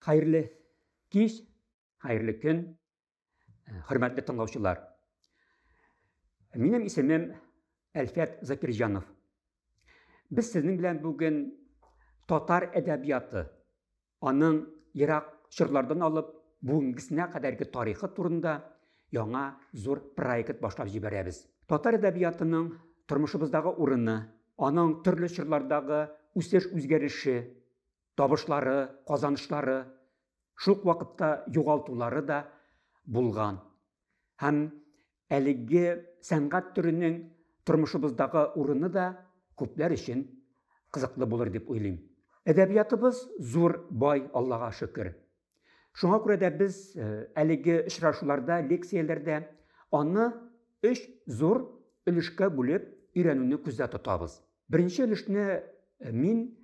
Хәерле кич, хәерле көн, хөрмәтле тыңлаучылар. Минем исемем Әлфәт Закирҗанов. Без сезнең белән бүген татар әдәбияты, аның ерак чорлардан алып бүгенгесенә кадәрге тарихы турында яңа зур проект башлап җибәрәбез. Татар әдәбиятының тормышыбыздагы урыны, аның төрле чорлардагы үсеш-үзгәреше, табышлары, казанышлары, шул ук вакытта югалтулары да булган. Һәм әлеге сәнгать төренең тормышыбыздагы урыны да күпләр өчен кызыклы булыр дип уйлыйм. Әдәбиятыбыз зур, бай, Аллага шөкер. Шуңа күрә дә без әлеге очрашуларда, лекцияләрдә аны өч зур өлешкә бүлеп өйрәнүне күздә тотабыз. Беренче өлешне мин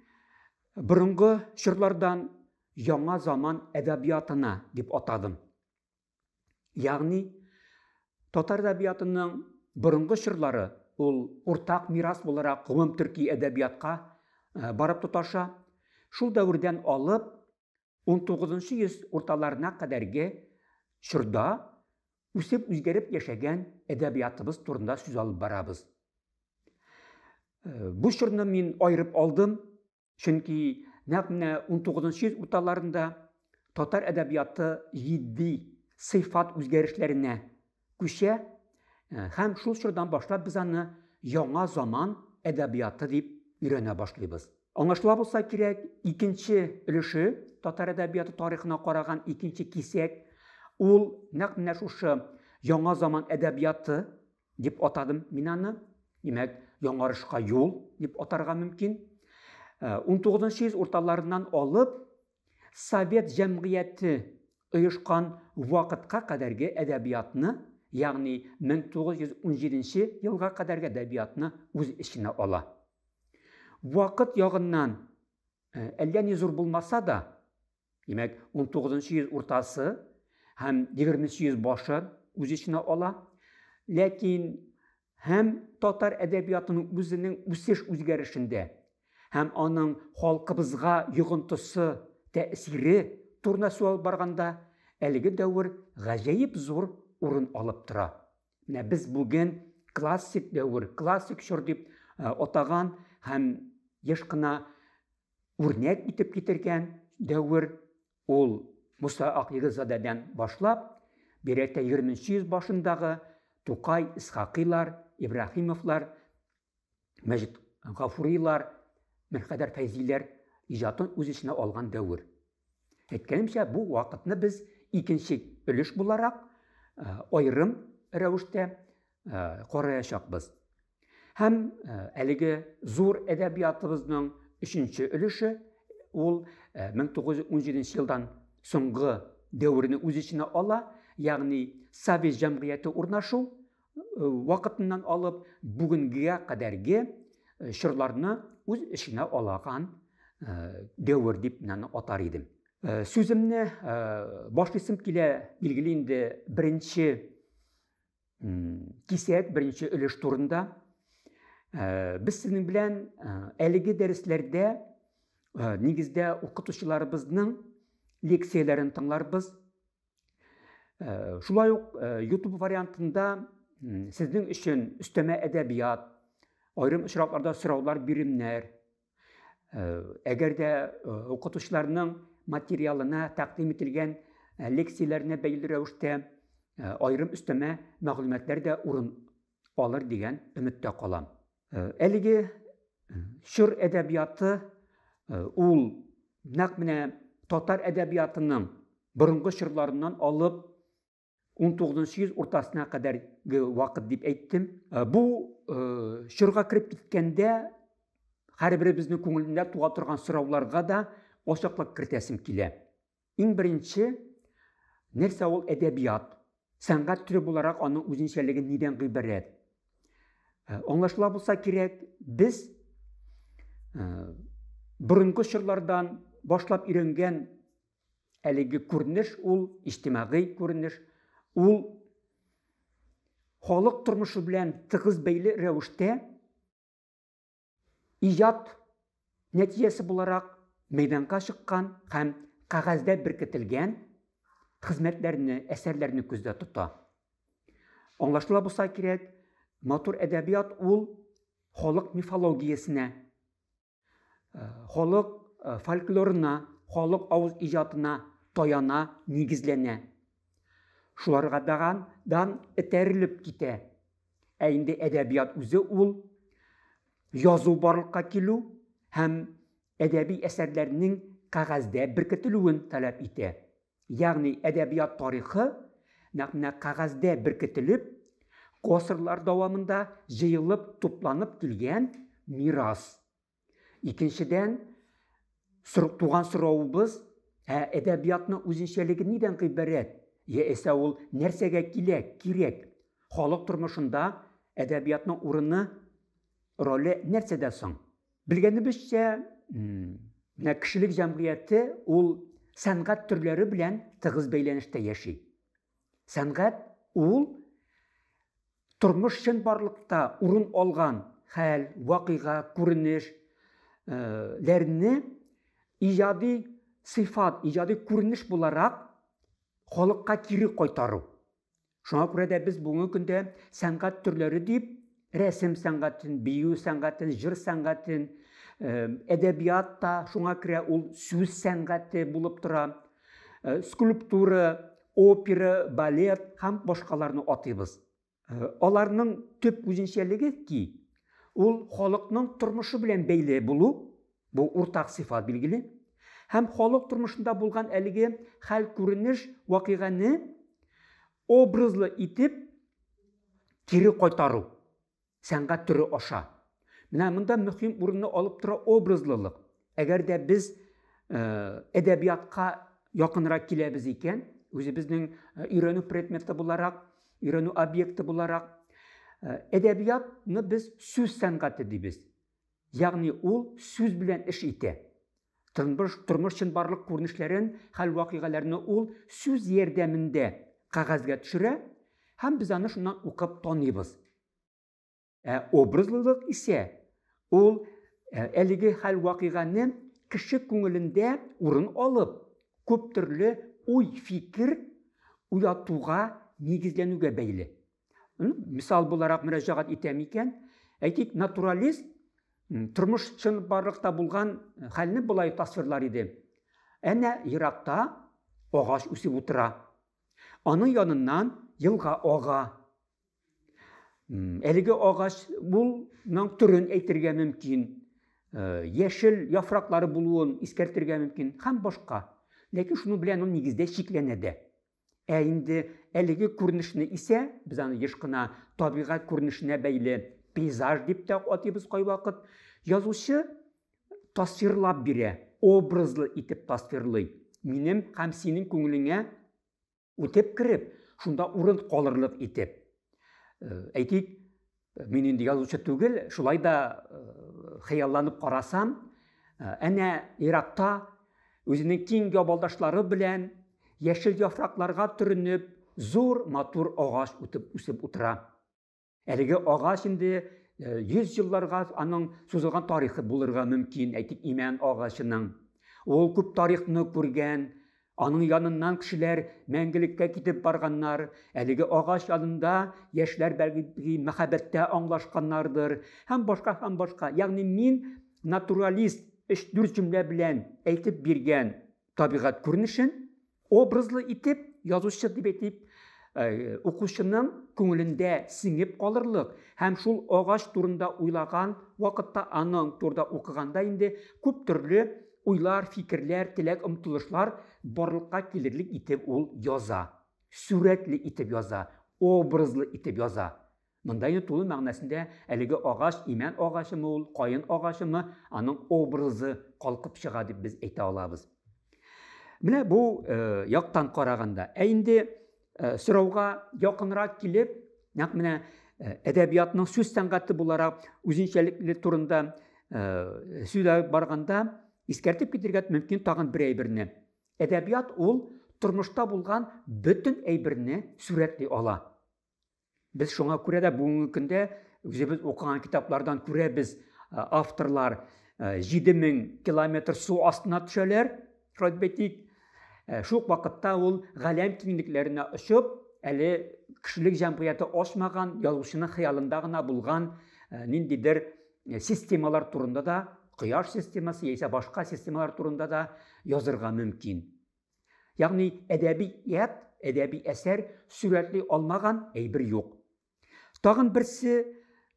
борынгы чорлардан яңа заман әдәбиятына дип атадым. Ягъни татар әдәбиятының борынгы чорлары ул уртак мирас буларак гомум төрки әдәбиятка барып тоташа. Шул дәвердән алып 19 йөз урталарына кадәрге чорда үсеп үзгәреп яшәгән әдәбиятыбыз турында сүз алып барабыз. Бу чорны мин аерып алдым, чөнки нәкъ менә 19 йөз урталарында татар әдәбияты җитди сыйфат үзгәрешләренә күчә һәм шул чордан башлап без аны яңа заман әдәбияты дип өйрәнә башлыйбыз. Аңлашыла булса кирәк, икенче өлеше, татар әдәбияты тарихына караган икенче кисәк, ул нәкъ менә шушы яңа заман әдәбияты дип атадым мин аны. Димәк, яңарышка юл дип атарга мөмкин. 19 йөз урталарыннан алып совет җәмгыяте оешкан вакытка кадәрге әдәбиятны, ягъни 1917 елга кадәрге әдәбиятны үз эченә ала. Вакыт ягыннан әллә ни зур булмаса да, димәк, 19 йөз уртасы һәм 20 йөз башы үз эченә ала. Ләкин һәм татар әдәбиятының үзенең үсеш үзгәрешендә һәм аның халкыбызга йогынтысы, тәэсире турында сүз алып барганда, әлеге дәвер гаҗәеп зур урын алып тора. Менә без бүген классик дәвер, классик чор дип атаган һәм еш кына үрнәк итеп китергән дәвер ул Муса Акъегетзадәдән башлап, бигрәк тә 20 йөз башындагы Тукай, Исхакыйлар, Ибраһимовлар, Мәҗит Гафурилар, Мирхәйдәр Фәйзиләр иҗатын үз эченә алган дәвер. Әйткәнемчә, бу вакытны без икенче өлеш буларак аерым рәвештә караячакбыз. Һәм әлеге зур әдәбиятыбызның өченче өлеше ул 1917 елдан соңгы дәверне үз эченә ала, ягъни совет җәмгыяте урнашу вакытыннан алып бүгенгегә кадәрге чорларны үз эченә алаган дәвер дип мин аны атар идем. Сүземне башлыйсым килә, билгеле инде, беренче кисәк, беренче өлеш турында. Без сезнең белән әлеге дәресләрдә нигездә укытучыларыбызның лекцияләрен тыңларбыз. Шулай ук YouTube вариантында сезнең өчен өстәмә әдәбият, аерым очракларда сораулар, биремнәр, әгәр дә укытучыларның материалына тәкъдим ителгән лекцияләренә бәйле рәвештә аерым өстәмә мәгълүматлар да урын алыр дигән өметтә калам. Әлеге чор әдәбияты ул нәкъ менә татар әдәбиятының борынгы чорларыннан алып 19 йөз уртасына кадәрге вакыт дип әйттем. Бу чорга кереп киткәндә һәрберебезнең күңелендә туа торган сорауларга да ачыклык кертәсем килә. Иң беренче, нәрсә ул әдәбият? Сәнгать төре буларак аның үзенчәлеге нидән гыйбарәт? Аңлашыла булса кирәк, без борынгы чорлардан башлап өйрәнгән әлеге күренеш ул иҗтимагый күренеш, ул халык тормышы белән тыгыз бәйле рәвештә иҗат нәтиҗәсе буларак мәйданга чыккан һәм кәгазьдә беркетелгән хезмәтләрне, әсәрләрне күздә тота. Аңлашыла булса кирәк, матур әдәбият ул халык мифологиясенә, халык фольклорына, халык авыз иҗатына таяна, нигезләнә. Шуларга даган дан этәрелеп китә. Ә инде әдәбият үзе ул язу барлыкка килү һәм әдәби әсәрләрнең кәгазьдә беркетелүен таләп итә. Ягъни әдәбият тарихы нәкъ менә кәгазьдә беркетелеп, гасырлар дәвамында җыелып, тупланып килгән мирас. Икенчедән, туган соравыбыз, ә әдәбиятның үзенчәлеге нидән гыйбарәт? Яисә ул нәрсәгә килә, кирәк? Халык тормышында әдәбиятның урыны, роле нәрсәдә соң? Белгәнебезчә, менә кешелек җәмгыяте ул сәнгать төрләре белән тыгыз бәйләнештә яши. Сәнгать ул тормыш чынбарлыкта урын алган хәл, вакыйга, күренеш ләрне иҗади сыйфат, иҗади күренеш буларак халыкка кире кайтару. Шуңа күрә дә без бүгенге көндә сәнгать төрләре дип рәсем сәнгатен, бию сәнгатен, җыр сәнгатен, әдәбият та шуңа керә, ул сүз сәнгате булып тора. Скульптура, опера, балет һәм башкаларны атыйбыз. Аларның төп үзенчәлеге ки, ул халыкның тормышы белән бәйле булу, бу уртак сыйфат билгеле, һәм халык тормышында булган әлеге хәл, күренеш, вакыйганы образлы итеп кире кайтару сәнгать төре аша. Менә монда мөһим урынны алып тора образлылык. Әгәр дә без әдәбиятка якынрак киләбез икән, үзебезнең өйрәнү предметы буларак, өйрәнү объекты буларак, әдәбиятны без сүз сәнгате дибез. Ягъни ул сүз белән эш итә. Тормыш, тормыш чынбарлык күренешләрен, хәл-вакыйгаларны ул сүз ярдәмендә кәгазьгә төшерә һәм без аны шуннан укып таныйбыз. Ә образлылык исә ул әлеге хәл-вакыйганы кеше күңелендә урын алып, күп төрле уй-фикер уятуга нигезләнүгә бәйле. Мисал буларак мөрәҗәгать итәм икән, әйтик, натуралист тормыш чынбарлыкта булган хәлне болай тасвирлар иде. Әнә еракта агач үсеп утыра. Аның яныннан елга ага. Әлеге агач булның төрен әйтергә мөмкин, яшел яфраклары булуын искәртергә мөмкин һәм башка. Ләкин шуның белән ул нигездә чикләнә дә. Ә инде әлеге күренешне исә, без аны еш кына табигать күренешенә бәйле пейзаж дип тә атыйбыз кайвакыт, язучы тасвирлап бирә, образлы итеп тасвирлый. Минем һәм синең күңелеңә үтеп кереп, шунда урын калырлык итеп. Әйтик, мин инде язучы түгел, шулай да хыялланып карасам, әнә еракта үзенең киң ябалдашлары белән яшел яфракларга төренеп, зур матур агач үтеп үсеп утыра. Әлеге агач инде 100 елларга аның сузылган тарихы булырга мөмкин, әйтик, имән агачының. Ул күп тарихны күргән, аның яныннан кешеләр мәңгелеккә китеп барганнар, әлеге агач янында яшьләр бәлки мәхәббәттә аңлашканнардыр һәм башка һәм башка. Ягъни мин натуралист өч-дүрт җөмлә белән әйтеп биргән табигать күренешен образлы итеп язучы дип әйтеп, укучының күңелендә сеңеп калырлык һәм шул агач турында уйлаган вакытта, аның турында укыганда инде күп төрле уйлар, фикерләр, теләк, омтылышлар барлыкка килерлек итеп ул яза. Сүрәтле итеп яза, образлы итеп яза. Монда инде тулы мәгънәсендә әлеге агач, имән агачымы ул, каен агачымы, аның образы калкып чыга дип без әйтә алабыз. Менә бу яктан караганда. Ә инде сорауга якынрак килеп, нәкъ менә әдәбиятның сүз сәнгате буларак үзенчәлекле турында сөйләп барганда, искәртеп китергә мөмкин тагын бер әйберне. Әдәбият ул тормышта булган бөтен әйберне сурәтли ала. Без шуңа күрә дә бүгенге көндә үзебез укыган китаплардан күрәбез, авторлар 7000 километр су астына төшәләр, шулай дип әйтик, Шул ук вакытта ул галәм киңлекләренә очып, әле кешелек җәмгыяте ачмаган, язучының хыялында гына булган ниндидер системалар турында да, кояш системасы яисә башка системалар турында да язырга мөмкин. Ягъни әдәбият, әдәби әсәр сурәтли алмаган әйбер юк. Тагын берсе,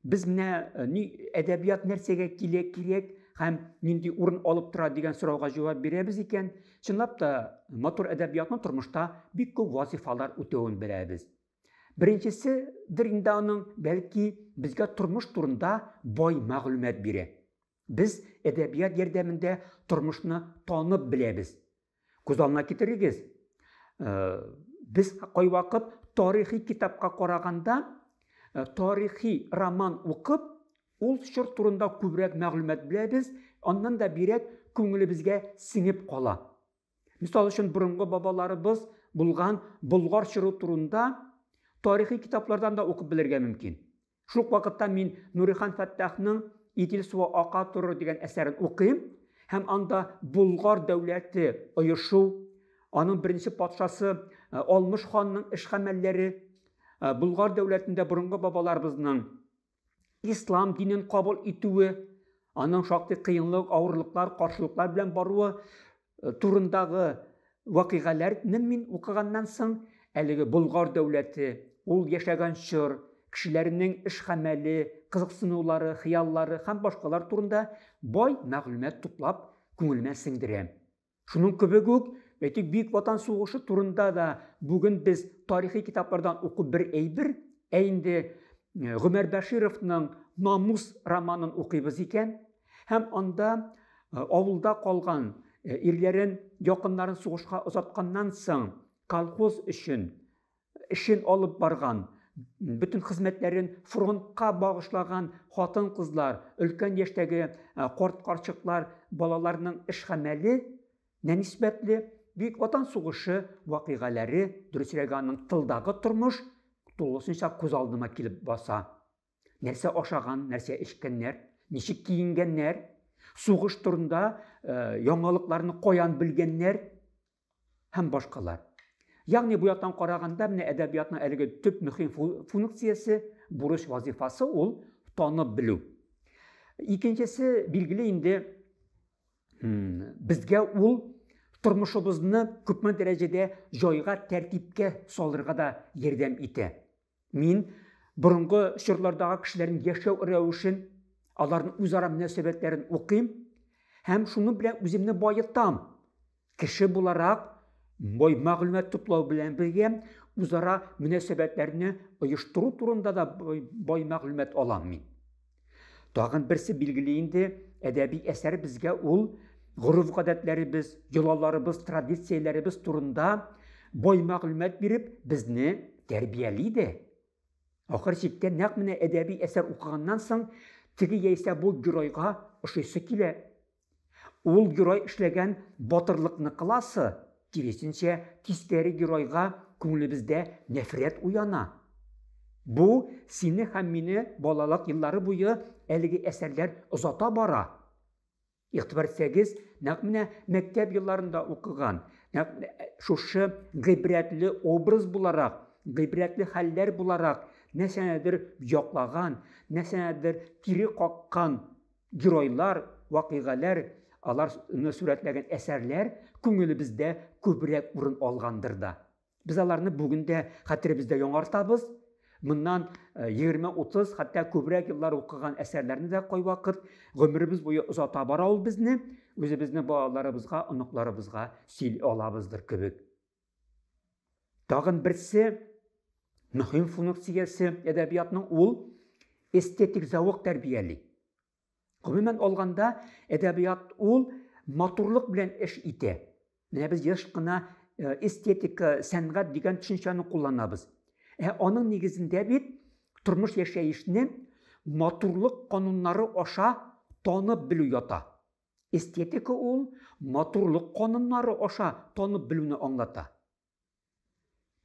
без менә ни әдәбият нәрсәгә килә кирәк һәм нинди урын алып тора дигән сорауга җавап бирәбез икән, чынлап та матур әдәбиятның тормышта бик күп вазифалар үтәвен беләбез. Беренчесе дер инде аның, бәлки, безгә тормыш турында бай мәгълүмат бирә. Без әдәбият ярдәмендә тормышны танып беләбез. Күз алдына китерегез, без кайвакыт тарихи китапка караганда тарихи роман укып, ул чор турында күбрәк мәгълүмат беләбез, аннан да бирәк күңелебезгә сеңеп кала. Мисал өчен, борынгы бабаларыбыз булган Болгар чоры турында тарихи китаплардан да укып белергә мөмкин. Шул ук вакытта мин Нурихан Фәттахның Идел суы ака торыр дигән әсәрен укыйм һәм анда Болгар дәүләте оешу, аның беренче патшасы Алмыш ханның эш-гамәлләре, Болгар дәүләтендә борынгы бабаларыбызның ислам динен кабул итүе, аның шактый кыенлык, авырлыклар, каршылыклар белән баруы турындагы вакыйгаләрне мин укыганнан соң, әлеге Болгар дәүләте, ул яшәгән чор, кешеләренең эш-гамәле, кызыксынулары, хыяллары һәм башкалар турында бай мәгълүмат туплап, күңелемә сеңдерәм. Шуның кебек үк, әйтик, Бөек Ватан сугышы турында да бүген без тарихи китаплардан уку бер әйбер, ә инде Гомәр Бәшировның Намус романын укыйбыз икән, һәм анда авылда калган ирләрен, якыннарын сугышка озатканнан соң колхоз өчен эшен алып барган, бөтен хезмәтләрен фронтка багышлаган хатын-кызлар, өлкән яшьтәге карт-карчыклар, балаларның эш-гамәле нә нисбәтле Бөек Ватан сугышы вакыйгаләре, дөресрәге аның тылдагы тормыш тулысынча күз алдыма килеп баса. Нәрсә ашаган, нәрсә эчкәннәр, ничек киенгәннәр, сугыш турында яңалыкларны каян белгәннәр һәм башкалар. Ягъни бу яктан караганда менә әдәбиятның әлеге төп мөһим функциясе, бурыч вазифасы ул танып белү. Икенчесе, билгеле инде, безгә ул тормышыбызны күпме дәрәҗәдә җайга, тәртипкә салырга да ярдәм итә. Мин борынгы чорлардагы кешеләрнең яшәү рәвешен, аларның үзара мөнәсәбәтләрен укыйм һәм шуның белән үземне баетам. Кеше буларак бай мәгълүмат туплау белән бергә үзара мөнәсәбәтләрне оештыру турында да бай мәгълүмат алам мин. Тагын берсе билгеле инде, әдәби әсәр безгә ул гореф-гадәтләребез, йолаларыбыз, традицияләребез турында бай мәгълүмат биреп, безне тәрбияли дә. Ахыр чиктә нәкъ менә әдәби әсәр укыганнан соң теге яисә бу геройга ошыйсы килә. Ул герой эшләгән батырлыкны кыласы, киресенчә, тискәре геройга күңелебездә нәфрәт уяна. Бу сине һәм мине балалык еллары буе әлеге әсәрләр озата бара. Игътибар итсәгез, нәкъ менә мәктәп елларында укыган, нәкъ шушы гыйбрәтле образ буларак, гыйбрәтле хәлләр буларак нәрсәнедер яклаган, нәрсәнедер кире каккан Геройлар, вакыйгаләр, аларны сурәтләгән әсәрләр күңелебездә күбрәк урын алгандыр да. Без аларны бүген дә хәтеребездә яңартабыз. Моннан 20-30, хәтта күбрәк еллар укыган әсәрләрне дә кайвакыт гомеребез буе озата бара ул безне, үзебезнең балаларыбызга, оныкларыбызга сөйли алабыздыр кебек. Тагын берсе мөһим функциясе әдәбиятның ул эстетик зәвык тәрбияли. Гомумән алганда, әдәбият ул матурлык белән эш итә. Менә без еш кына эстетика, сәнгать дигән төшенчәне кулланабыз. Ә аның нигезендә бит тормыш яшәешне матурлык кануннары аша танып белү ята. Эстетика ул матурлык кануннары аша танып белүне аңлата.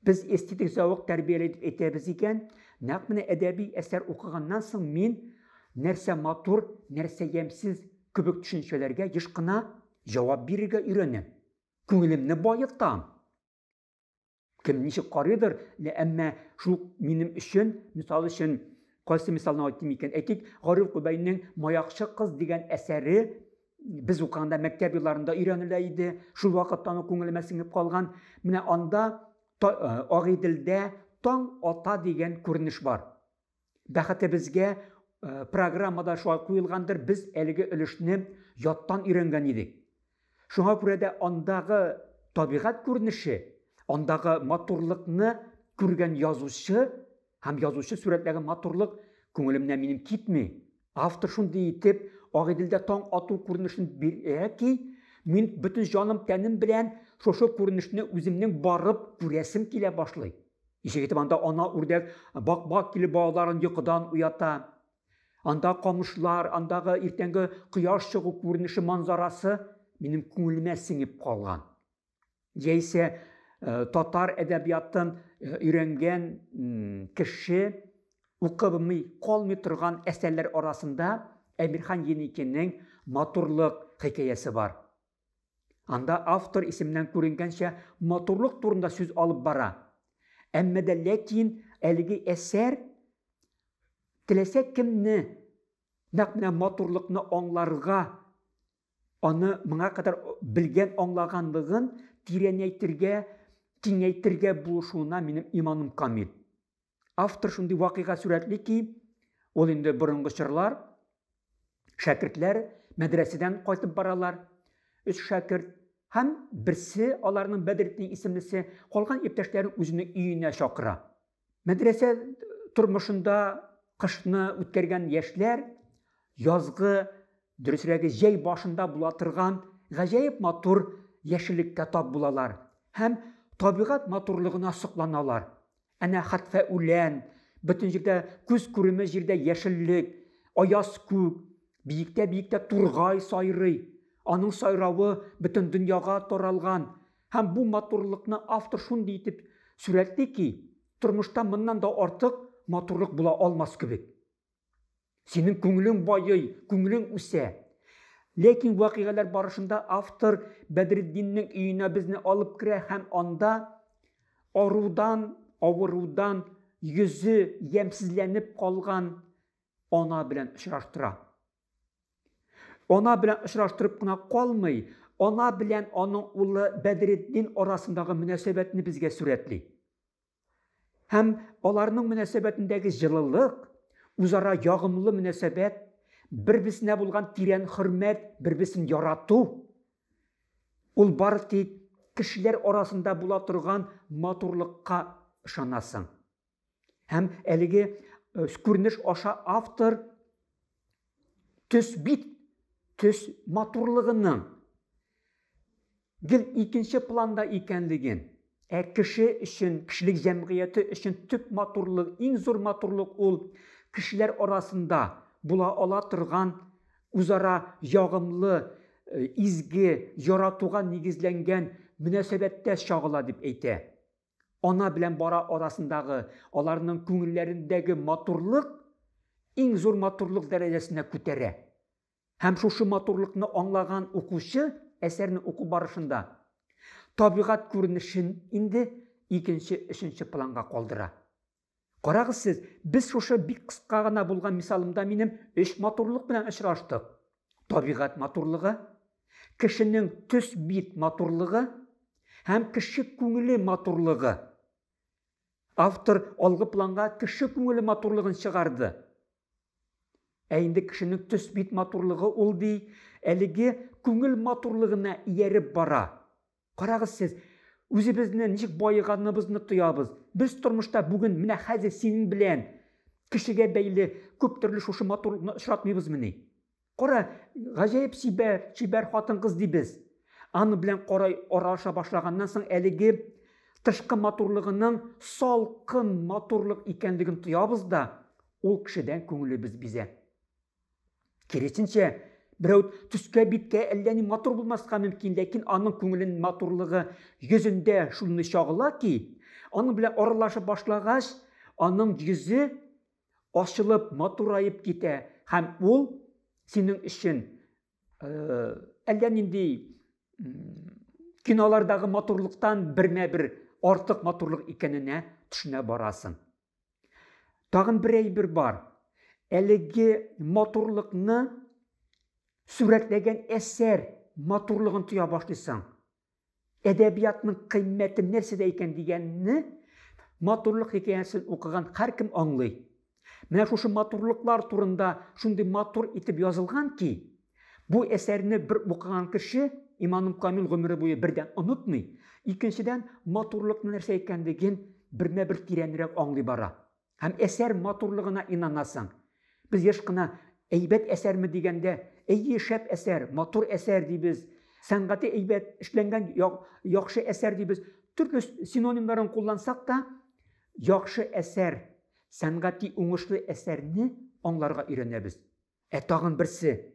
Без эстетик зәвык тәрбияли дип әйтәбез икән, нәкъ менә әдәби әсәр укыганнан соң мин нәрсә матур, нәрсә ямьсез кебек төшенчәләргә еш кына җавап бирергә өйрәнәм. Күңелемне баетам. Кем ничек карыйдыр, әмма шул минем өчен, мисал өчен, кайсы мисалны әйтим икән? Әйтик, Гариф Кубайның Маякчы кыз дигән әсәре без укыганда мәктәп елларында өйрәнелә иде. Шул вакыттан ук күңелемә сеңеп калган. Менә анда Агыйделдә таң ата дигән күренеш бар. Бәхетебезгә программада шулай куелгандыр, без әлеге өлешне яттан өйрәнгән идек. Шуңа күрә дә андагы табигать күренеше, андагы матурлыкны күргән язучы һәм язучы сурәтләгән матурлык күңелемнән минем китми. Автор шундый итеп Агыйделдә таң ату күренешен бирә ки, мин бөтен җаным тәнем белән шушы күренешне үземнең барып күрәсем килә башлый. Ничек итеп анда ана үрдәк бак-бак килеп балаларын йокыдан уята. Анда камышлар, андагы иртәнге кояш чыгу күренеше манзарасы минем күңелемә сеңеп калган. Яисә татар әдәбиятын өйрәнгән кеше укымый калмый торган әсәрләр арасында Әмирхан Еникинең Матурлык хикәясе бар. Анда автор исеменнән күренгәнчә матурлык турында сүз алып бара. Әмма дә ләкин әлеге әсәр теләсә кемне нәкъ менә матурлыкны аңларга, аны моңа кадәр белгән, аңлаганлыгын тирәнәйтергә, киңәйтергә булышуына минем иманым камил. Автор шундый вакыйга сурәтли ки, ул инде борынгы чорлар, шәкертләр мәдрәсәдән кайтып баралар. Өч шәкерт һәм берсе аларның Бәдретдин исемлесе калган иптәшләрен үзенең өенә чакыра. Мәдрәсә тормышында кышны үткәргән яшьләр язгы, дөресрәге җәй башында була торган гаҗәеп матур яшеллеккә тап булалар һәм табигать матурлыгына сокланалар. Әнә хәтфә үлән, бөтен җирдә күз күреме җирдә яшеллек, аяз күк, биектә-биектә тургай сайрый. Аның сайравы бөтен дөньяга таралган. Һәм бу матурлыкны автор шундый итеп сурәтли ки, тормышта моннан да артык матурлык була алмас кебек. Синең күңелең байый, күңелең үсә. Ләкин вакыйгалар барышында автор Бәдретдиннең өенә безне алып керә һәм анда арудан, авырудан йөзе ямьсезләнеп калган ана белән очраштыра. Ана белән очраштырып кына калмый, ана белән аның улы Бәдретдин арасындагы мөнәсәбәтне безгә сурәтли. Һәм аларның мөнәсәбәтендәге җылылык, үзара ягымлы мөнәсәбәт, бер-берсенә булган тирән хөрмәт, бер-берсен ярату, ул бары тик кешеләр арасында була торган матурлыкка ышанасың. Һәм әлеге күренеш аша автор төс бит, төс матурлыгының гел икенче планда икәнлеген, ә кеше өчен, кешелек җәмгыяте өчен төп матурлык, иң зур матурлык ул кешеләр арасында була ала торган үзара ягымлы, изге, яратуга нигезләнгән мөнәсәбәттә чагыла дип әйтә. Ана белән бара арасындагы аларның күңелләрендәге матурлык иң зур матурлык дәрәҗәсенә күтәрә. Һәм шушы матурлыкны аңлаган укучы әсәрне уку барышында табигать күренешен инде икенче, өченче планга калдыра. Карагыз сез, без шушы бик кыска гына булган мисалымда минем өч матурлык белән очраштык. Табигать матурлыгы, кешенең төс бит матурлыгы һәм кеше күңеле матурлыгы. Автор алгы планга кеше күңеле матурлыгын чыгарды. Ә инде кешенең төс бит матурлыгы ул ди, әлеге күңел матурлыгына ияреп бара. Карагыз сез, үзебезне ничек баеганыбызны тоябыз. Без тормышта бүген менә хәзер синең белән кешегә бәйле күп төрле шушы матурлыкны очратмыйбызмыни? Кара, гаҗәеп чибәр, чибәр хатын-кыз дибез. Аны белән карай аралаша башлаганнан соң әлеге тышкы матурлыгының салкын матурлык икәнлеген тоябыз да, ул кешедән күңелебез бизә. Киресенчә, берәү төскә биткә әллә ни матур булмаска мөмкин, ләкин аның күңеленең матурлыгы йөзендә шуны чагыла ки, аның белән аралашып башлагач, аның йөзе ачылып, матураеп китә һәм ул синең өчен әллә нинди Кинолардагы матурлыктан бермә-бер артык матурлык икәненә төшенә барасың. Тагын бер әйбер бар. Әлеге матурлыкны сурәтләгән әсәр матурлыгын тоя башлыйсың. Әдәбиятның кыйммәте нәрсәдә икән дигәнне матурлык хикәясен укыган һәркем аңлый. Менә шушы матурлыклар турында шундый матур итеп язылган ки, бу әсәрне бер укыган кеше иманым камил гомере буе бердән онытмый, икенчедән матурлыкның нәрсә икәнлеген бермә-бер тирәнрәк аңлый бара. Һәм әсәр матурлыгына инанасың. Без еш кына әйбәт әсәрме дигәндә, әйе, шәп әсәр, матур әсәр дибез, сәнгати әйбәт эшләнгән яхшы әсәр дибез. Төрле синонимнарын куллансак та, яхшы әсәр, сәнгати уңышлы әсәрне аңларга өйрәнәбез. Ә тагын берсе,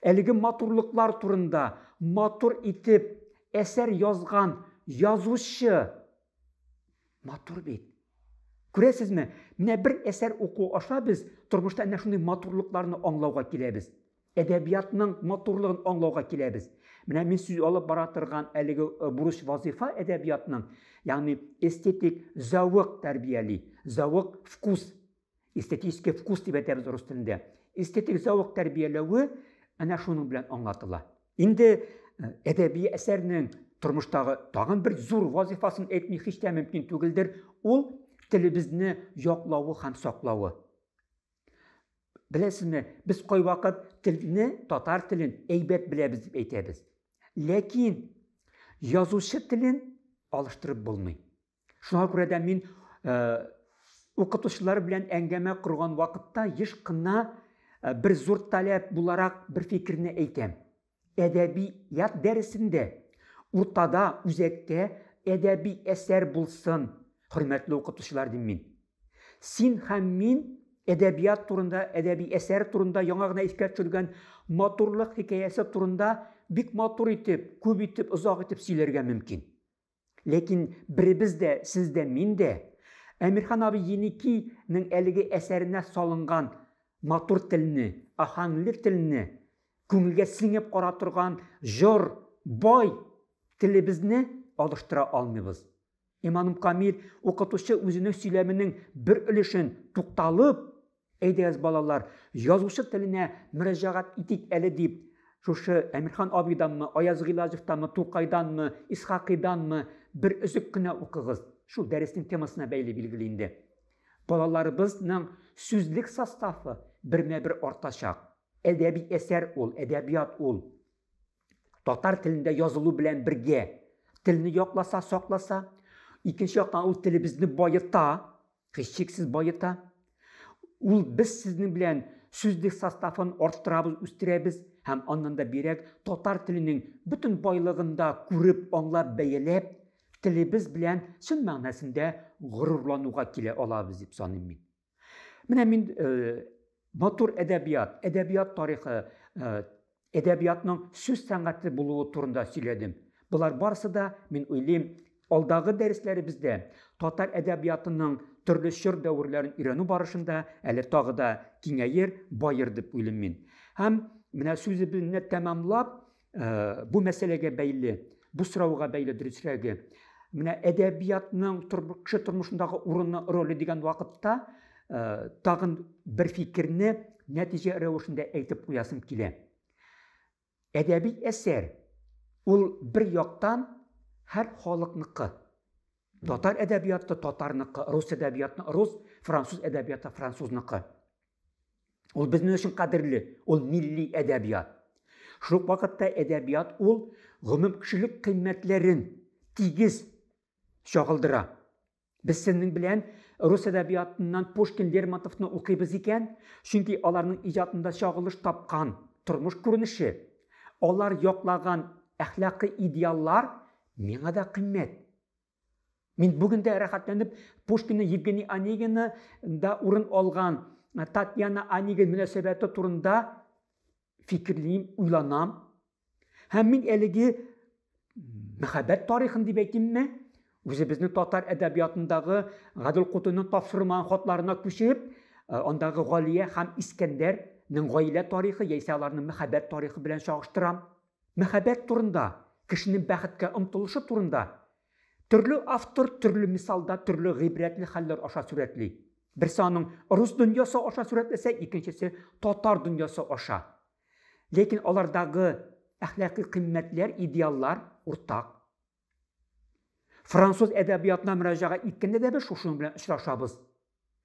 әлеге матурлыклар турында матур итеп әсәр язган язучы матур бит. Күрәсезме, менә бер әсәр уку аша без тормышта әнә шундый матурлыкларны аңлауга киләбез. Әдәбиятның матурлыгын аңлауга киләбез. Менә мин сүз алып бара торган әлеге бурыч вазифа әдәбиятның, ягъни эстетик зәвык тәрбияли, зәвык вкус Эстетический вкус дип әйтәбез рус телендә. Эстетик зәвык тәрбияләве әнә шуның белән аңлатыла. Инде әдәби әсәрнең тормыштагы тагын бер зур вазифасын әйтми һич тә мөмкин түгелдер, ул телебезне яклавы һәм саклавы. Беләсезме, без кайвакыт телне, татар телен әйбәт беләбез дип әйтәбез. Ләкин язучы телен алыштырып булмый. Шуңа күрә дә мин укытучылар белән әңгәмә корган вакытта еш кына бер зур таләп буларак бер фикерне әйтәм. Әдәбият дәресендә уртада, үзәктә әдәби әсәр булсын, хөрмәтле укытучылар дим мин. Син һәм мин әдәбият турында, әдәби әсәр турында яңа гына искә төшергән матурлык хикәясе турында бик матур итеп, күп итеп, озак итеп сөйләргә мөмкин. Ләкин беребез дә, сез дә, мин дә Әмирхан абый Еникинең әлеге әсәренә салынган матур телне, аһәңле телне, күңелгә сеңеп кара торган җор, бай телебезне алыштыра алмыйбыз. Иманым камил, укытучы үзенең сөйләменең бер өлешен тукталып, Әйдәгез, балалар, язучы теленә мөрәҗәгать итик әле дип, шушы Әмирхан абыйданмы, Аяз Гыйлаҗевтанмы, Тукайданмы, Исхакыйданмы бер өзек кенә укыгыз. Шул дәреснең темасына бәйле билгеле инде. Балаларыбызның сүзлек составы бермә-бер артачак. Әдәби әсәр ул, әдәбият ул. Татар телендә язылу белән бергә телне якласа, сакласа, икенче яктан ул телебезне баета, һичшиксез баета. Ул без сезнең белән сүзлек составын арттырабыз, үстерәбез һәм аннан да бигрәк татар теленең бөтен байлыгын да күреп, аңлап, бәяләп, телебез белән чын мәгънәсендә горурлануга килә алабыз дип саныйм мин. Менә мин матур әдәбият, әдәбият тарихы, әдәбиятның сүз сәнгате булуы турында сөйләдем. Болар барысы да, мин уйлыйм, алдагы дәресләребездә татар әдәбиятының төрле чор дәверләрен өйрәнү барышында әле тагы да киңәер, баер дип уйлыйм мин. Һәм менә сүзебезне тәмамлап, бу мәсьәләгә бәйле, бу сорауга бәйле дөресрәге, менә әдәбиятның кеше тормышындагы урыны, роле дигән вакытта тагын бер фикерне нәтиҗә рәвешендә әйтеп куясым килә. Әдәби әсәр ул бер яктан һәр халыкныкы. Татар әдәбияты татарныкы, рус әдәбияты рус, француз әдәбияты французныкы. Ул безнең өчен кадерле, ул милли әдәбият. Шул ук вакытта әдәбият ул гомумкешелек кыйммәтләрен тигез чагылдыра. Без сезнең белән рус әдәбиятыннан Пушкин, Лермонтовны укыйбыз икән, чөнки аларның иҗатында чагылыш тапкан тормыш күренеше, алар яклаган әхлакый идеаллар миңа да кыйммәт. Мин бүген дә рәхәтләнеп Пушкинның Евгений Онегины да урын алган Татьяна Онегин мөнәсәбәте турында фикерлим, уйланам. Һәм мин әлеге мәхәббәт тарихын дип әйтимме, үзебезнең татар әдәбиятындагы Гадел Кутуйның тапшырылмаган хатларына күчеп, андагы Галия һәм Искәндәрнең гаилә тарихы яисә аларның мәхәббәт тарихы белән чагыштырам. Мәхәббәт турында кешенең бәхеткә омтылышы турында төрле автор төрле мисалда төрле гыйбрәтле хәлләр аша сурәтли. Берсе аның рус дөньясы аша сурәтләсә, икенчесе татар дөньясы аша. Ләкин алардагы әхлакый кыйммәтләр, идеаллар уртак. Француз әдәбиятына мөрәҗәгать иткәндә дә без шушының белән очрашабыз.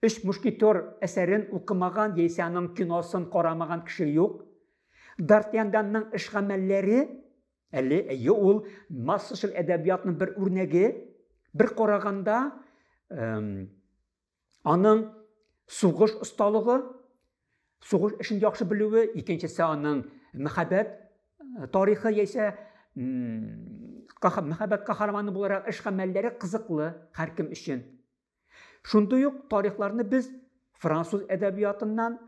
Өч мушкетер әсәрен укымаган яисә аның киносын карамаган кеше юк. Д'Артаньянның эш-гамәлләре әле әйе ул массачыл әдәбиятның бер үрнәге. Бер караганда, аның сугыш осталыгы, сугыш эшен яхшы белүе, икенчесе аның мәхәббәт тарихы яисә мәхәббәт каһарманы буларак эш гамәлләре кызыклы һәркем өчен. Шундый ук тарихларны без француз әдәбиятыннан,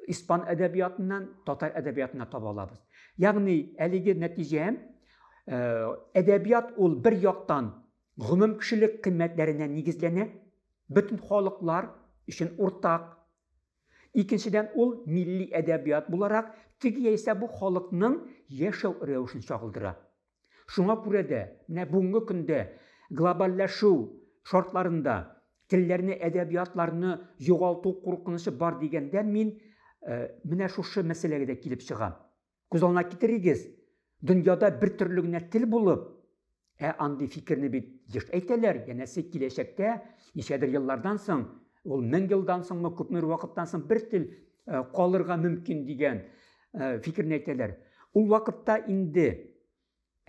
испан әдәбиятыннан, татар әдәбиятыннан таба алабыз. Ягъни әлеге нәтиҗә әдәбият ул бер яктан гомум кешелек кыйммәтләренә нигезләнә, бөтен халыклар өчен уртак. Икенчедән, ул милли әдәбият буларак теге яисә бу халыкның яшәү рәвешен чагылдыра. Шуңа күрә дә менә бүгенге көндә глобальләшү шартларында телләрне, әдәбиятларны югалту куркынычы бар дигәндә мин менә шушы мәсьәләгә дә килеп чыгам. Күз алдына китерегез, дөньяда бер төрле генә тел булып, ә андый фикерне бит еш әйтәләр, янәсе киләчәктә, ничәдер еллардан соң, ул 1000 елдан соңмы, күпмедер вакыттан соң бер тел калырга мөмкин дигән фикерне әйтәләр. Ул вакытта инде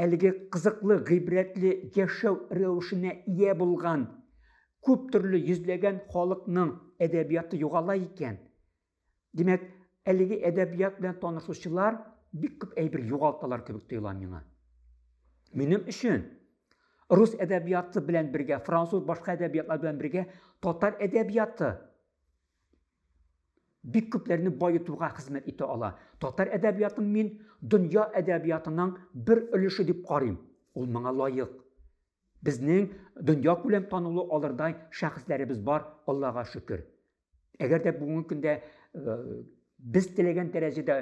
әлеге кызыклы, гыйбрәтле яшәү рәвешенә ия булган күп төрле йөзләгән халыкның әдәбияты югала икән. Димәк, әлеге әдәбият белән танышучылар бик күп әйбер югалталар кебек тоела миңа. Минем өчен рус әдәбияты белән бергә, француз башка әдәбиятлар белән бергә татар әдәбияты бик күпләрне баетуга хезмәт итә ала. Татар әдәбиятын мин дөнья әдәбиятының бер өлеше дип карыйм. Ул моңа лаек. Безнең дөнья күләм танылу алырдай шәхесләребез бар, Аллага шөкер. Әгәр дә бүгенге көндә без теләгән дәрәҗәдә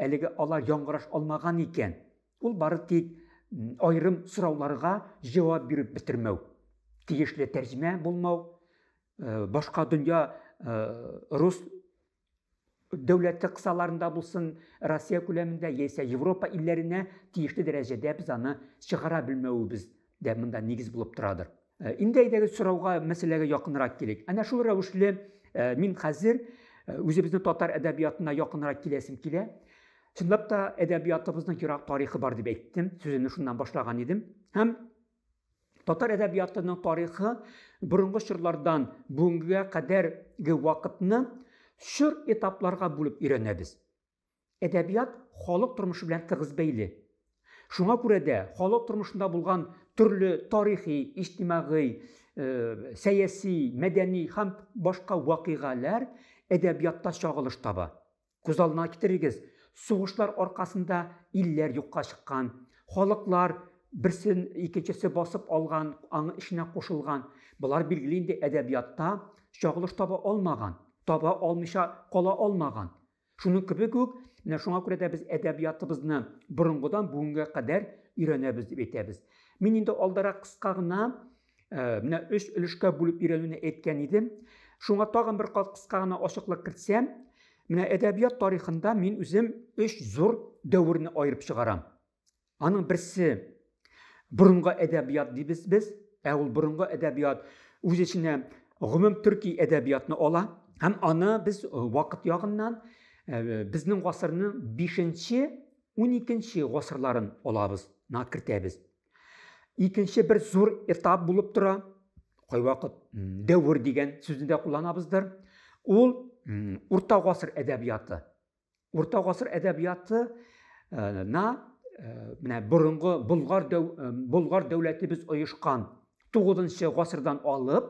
әлеге алар яңгыраш алмаган икән, ул бары тик аерым сорауларга җавап биреп бетермәү, тиешле тәрҗемә булмау, башка дөнья рус дәүләте кысаларында булсын, Россия күләмендә яисә Европа илләренә тиешле дәрәҗәдә без аны чыгара белмәвебез дә монда нигез булып торадыр. Инде әйдәгез сорауга, мәсьәләгә якынрак килик. Әнә шул рәвешле мин хәзер үзебезнең татар әдәбиятына якынрак киләсем килә. Чынлап та әдәбиятыбызның ерак тарихы бар дип әйттем, сүземне шуннан башлаган идем. Һәм татар әдәбиятының тарихы борынгы чорлардан бүгенгегә кадәрге вакытны чор этапларга бүлеп өйрәнәбез. Әдәбият халык тормышы белән тыгыз бәйле. Шуңа күрә дә халык тормышында булган төрле тарихи, иҗтимагый, сәяси, мәдәни һәм башка вакыйгалар әдәбиятта чагылыш таба. Күз алдына китерегез, сугышлар аркасында илләр юкка чыккан, халыклар берсен икенчесе басып алган, аның эченә кушылган. Болар билгеле инде әдәбиятта чагылыш таба алмаган, таба алмыйча кала алмаган. Шуның кебек үк, менә шуңа күрә дә без әдәбиятыбызны борынгыдан бүгенгә кадәр өйрәнәбез дип әйтәбез. Мин инде алдарак кыска гына менә өч өлешкә бүлеп өйрәнүне әйткән идем. Шуңа тагын бер кат кыска гына ачыклык кертсәм, менә әдәбият тарихында мин үзем өч зур дәверне аерып чыгарам. Аның берсе борынгы әдәбият дибез без, ә ул борынгы әдәбият үз эченә гомум төрки әдәбиятны ала һәм аны без вакыт ягыннан безнең гасырның 5-нче, 12-нче гасырларын алабыз, на кертәбез. Икенче бер зур этап булып тора, кайвакыт дәвер дигән сүзне дә кулланабыздыр. Ул урта гасыр әдәбияты. Урта гасыр әдәбияты на менә борынгы Болгар дәү Болгар дәүләтебез оешкан 9 гасырдан алып,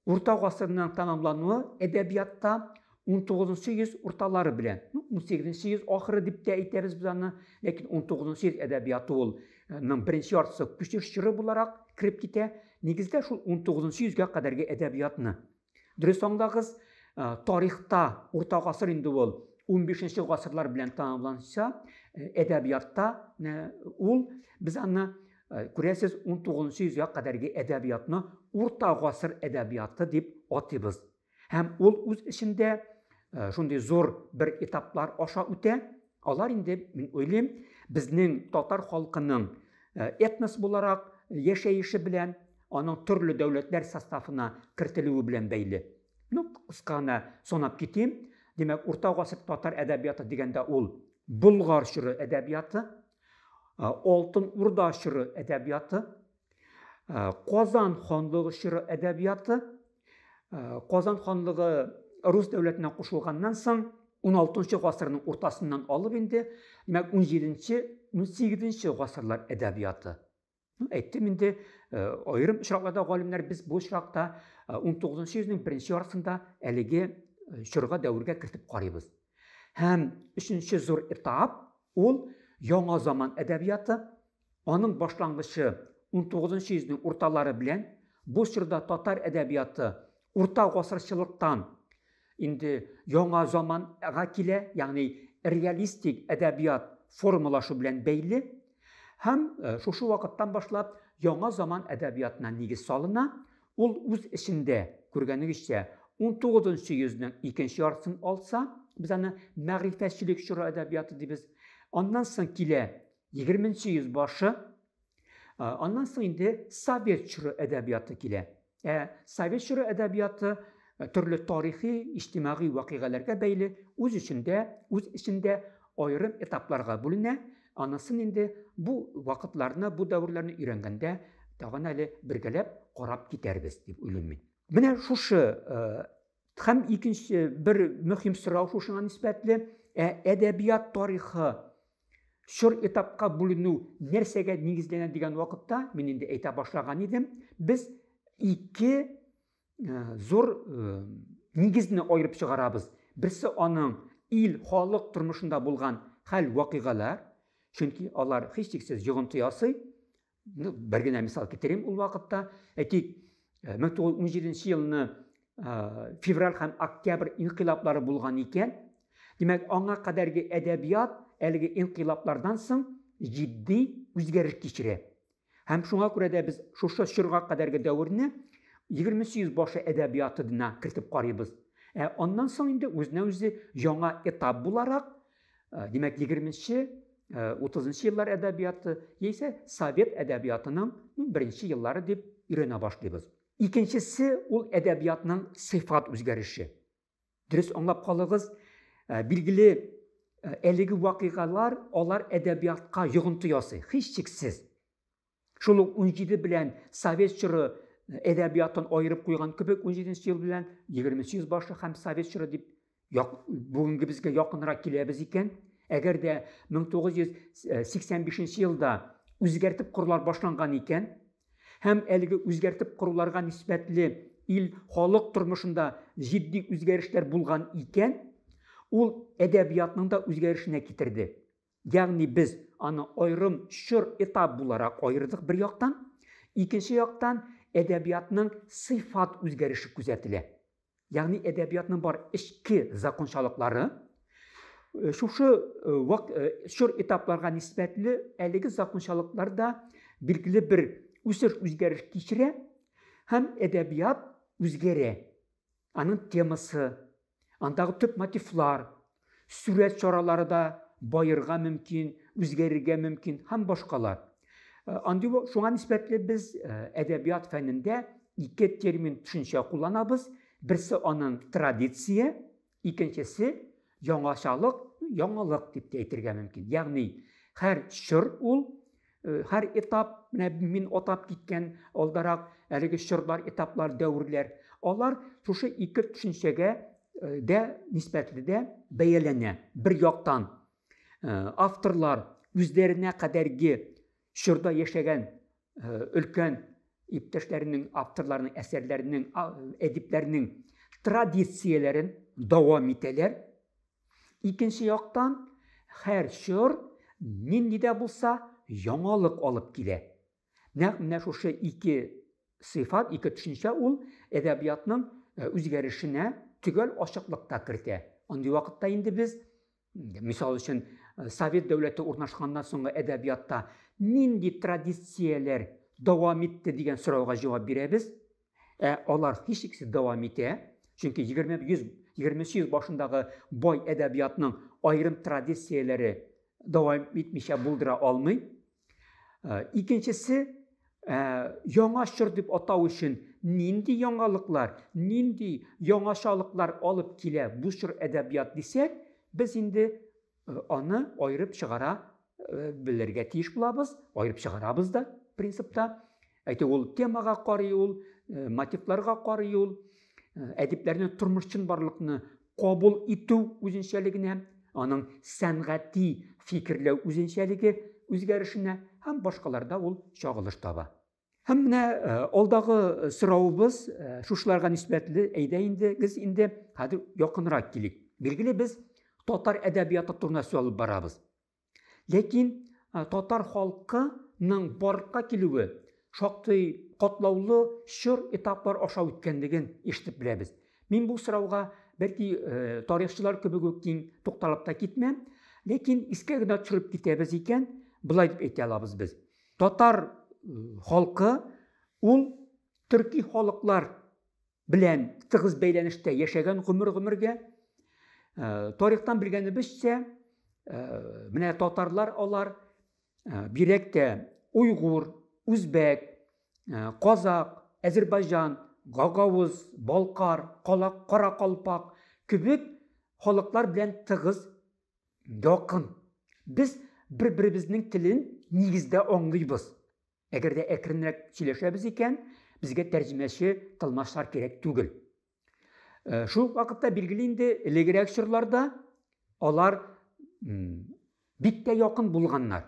урта гасырның тәмамлануы әдәбиятта 19 йөз урталары белән, ну, 18 йөз ахыры дип тә әйтәбез без аны, ләкин 19 йөз әдәбияты ул ның беренче яртысы күчеш чоры буларак кереп китә. Нигездә шул 19 йөзгә кадәрге әдәбиятны. Дөрес аңлагыз, тарихта урта гасыр инде ул 15 гасырлар белән тәмамланса, әдәбиятта ул без аны Күрәсез, 19 йөзгә кадәрге әдәбиятны урта гасыр әдәбияты дип атыйбыз. Һәм ул үз эчендә шундый зур бер этаплар аша үтә. Алар инде, мин уйлыйм, безнең татар халкының этнос буларак яшәеше белән, аның төрле дәүләтләр составына кертелүе белән бәйле. Ну, кыска гына санап китим. Димәк, урта гасыр татар әдәбияты дигәндә ул Болгар чоры әдәбияты, Алтын Урда чоры әдәбияты, Казан ханлыгы чоры әдәбияты, Казан ханлыгы Рус дәүләтенә кушылганнан соң 16 гасырның уртасыннан алып инде, димәк, 17, 18 гасырлар әдәбияты. Ну, әйттем инде, аерым очракларда галимнәр без бу очракта 19 йөзнең беренче яртысында әлеге чорга, дәвергә кертеп карыйбыз. Һәм өченче зур этап ул яңа заман әдәбияты. Аның башлангычы 19 йөзнең урталары белән. Бу чорда татар әдәбияты урта гасырчылыктан инде яңа заманга килә, ягъни реалистик әдәбият формалашу белән бәйле. Һәм шушы вакыттан башлап яңа заман әдәбиятына нигез салына. Ул үз эчендә, күргәнегезчә, 19 йөзнең икенче яртысын алса, без аны мәгърифәтчелек чоры әдәбияты дибез. Аннан соң килә 20 йөз башы, аннан соң инде совет чоры әдәбияты килә. Ә совет чоры әдәбияты төрле тарихи, иҗтимагый вакыйгаларга бәйле үз эчендә, үз эчендә аерым этапларга бүленә. Анысын инде бу вакытларны, бу дәверләрне өйрәнгәндә тагын әле бергәләп карап китәрбез дип уйлыйм мин. Менә шушы һәм икенче бер мөһим сорау шушыңа нисбәтле, ә әдәбият тарихы чор этапка бүленү нәрсәгә нигезләнә дигән вакытта, мин инде әйтә башлаган идем, без ике зур нигезне аерып чыгарабыз. Берсе аның ил, халык тормышында булган хәл вакыйгалар, чөнки алар һичшиксез йогынты ясый. Ну, бер генә мисал китерим ул вакытта. Әйтик, 1917 елны февраль һәм октябрь инкыйлаблары булган икән, димәк, аңа кадәрге әдәбият әлеге инкыйлаблардан соң җитди үзгәреш кичерә. Һәм шуңа күрә дә без шушы чорга кадәрге дәверне 20 йөз башы әдәбиятына кертеп карыйбыз. Ә аннан соң инде үзенә үзе яңа этап буларак, димәк, 20-нче, 30 еллар әдәбияты яисә совет әдәбиятының беренче еллары дип өйрәнә башлыйбыз. Икенчесе ул әдәбиятның сыйфат үзгәреше. Дөрес аңлап калыгыз, билгеле, әлеге вакыйгалар алар әдәбиятка йогынты ясый, һичшиксез. Шул ук 17 белән совет чоры әдәбиятын аерып куйган кебек 17 ел белән 20 йөз башы һәм совет чоры дип бүгенге безгә якынрак киләбез икән, әгәр дә 1985 елда үзгәртеп корулар башланган икән, һәм әлеге үзгәртеп коруларга нисбәтле ил халык тормышында җитди үзгәрешләр булган икән, ул әдәбиятның да үзгәрешенә китерде. Ягъни без аны аерым чор этап буларак аердык бер яктан, икенче яктан әдәбиятның сыйфат үзгәреше күзәтелә. Ягъни әдәбиятның бар эчке закончалыклары шушы чор этапларга нисбәтле әлеге закончалыклар да билгеле бер үсеш үзгәреш кичерә һәм әдәбият үзгәрә. Аның темасы, андагы төп мотивлар, сурәт чаралары да баерга мөмкин, үзгәрергә мөмкин һәм башкалар. Андый шуңа нисбәтле без әдәбият фәнендә ике термин төшенчә кулланабыз. Берсе аның традиция, икенчесе яңачалык, яңалык дип тә әйтергә мөмкин. Ягъни һәр чор ул, һәр этап, менә мин атап киткән алдарак әлеге чорлар, этаплар, дәверләр, алар шушы ике төшенчәгә дә нисбәтле дә бәяләнә. Бер яктан авторлар үзләренә кадәрге чорда яшәгән өлкән иптәшләренең, авторларның әсәрләренең, әдипләрнең традицияләрен дәвам итәләр. Икенче яктан, һәр чор нинди дә булса яңалык алып килә. Нәкъ менә шушы ике сыйфат, ике төшенчә ул әдәбиятның үзгәрешенә төгәл ачыклык та кертә. Андый вакытта инде без, мисал өчен, совет дәүләте урнашканнан соңгы әдәбиятта нинди традицияләр дәвам итте дигән сорауга җавап бирәбез. Ә алар һичшиксез дәвам итә, чөнки 20 йөз башындагы бай әдәбиятның аерым традицияләре дәвам итмичә булдыра алмый. Икенчесе, яңа чор дип атау өчен нинди яңалыклар, нинди яңачалыклар алып килә бу чор әдәбият дисәк, без инде аны аерып чыгара белергә тиеш булабыз, аерып чыгарабыз да принципта. Әйтик, ул темага карый ул, мотивларга карый ул, әдипләрнең тормыш чынбарлыкны кабул итү үзенчәлегенә, аның сәнгати фикерләү үзенчәлеге үзгәрешенә һәм башкаларда ул чагылыш таба. Һәм менә алдагы соравыбыз шушыларга нисбәтле, әйдә инде, без инде хәзер якынрак килик. Билгеле, без татар әдәбияты турында сүз алып барабыз. Ләкин татар халкының барлыкка килүе шактый катлаулы чор, этаплар аша үткәнлеген ишетеп беләбез. Мин бу сорауга бәлки тарихчылар кебек үк киң тукталып та китмәм, ләкин искә генә төшереп китәбез икән, болай дип әйтә алабыз без. Татар халкы ул төрки халыклар белән тыгыз бәйләнештә яшәгән гомер-гомергә. Тарихтан белгәнебезчә, менә татарлар алар бигрәк тә уйгур, үзбәк, казак, әзербайҗан, гагауз, балкар, каракалпак кебек халыклар белән тыгыз якын. Без бер-беребезнең телен нигездә аңлыйбыз. Әгәр дә әкренрәк сөйләшәбез икән, безгә тәрҗемәче, тылмачлар кирәк түгел. Шул ук вакытта билгеле инде, элегрәк чорларда алар бик тә якын булганнар.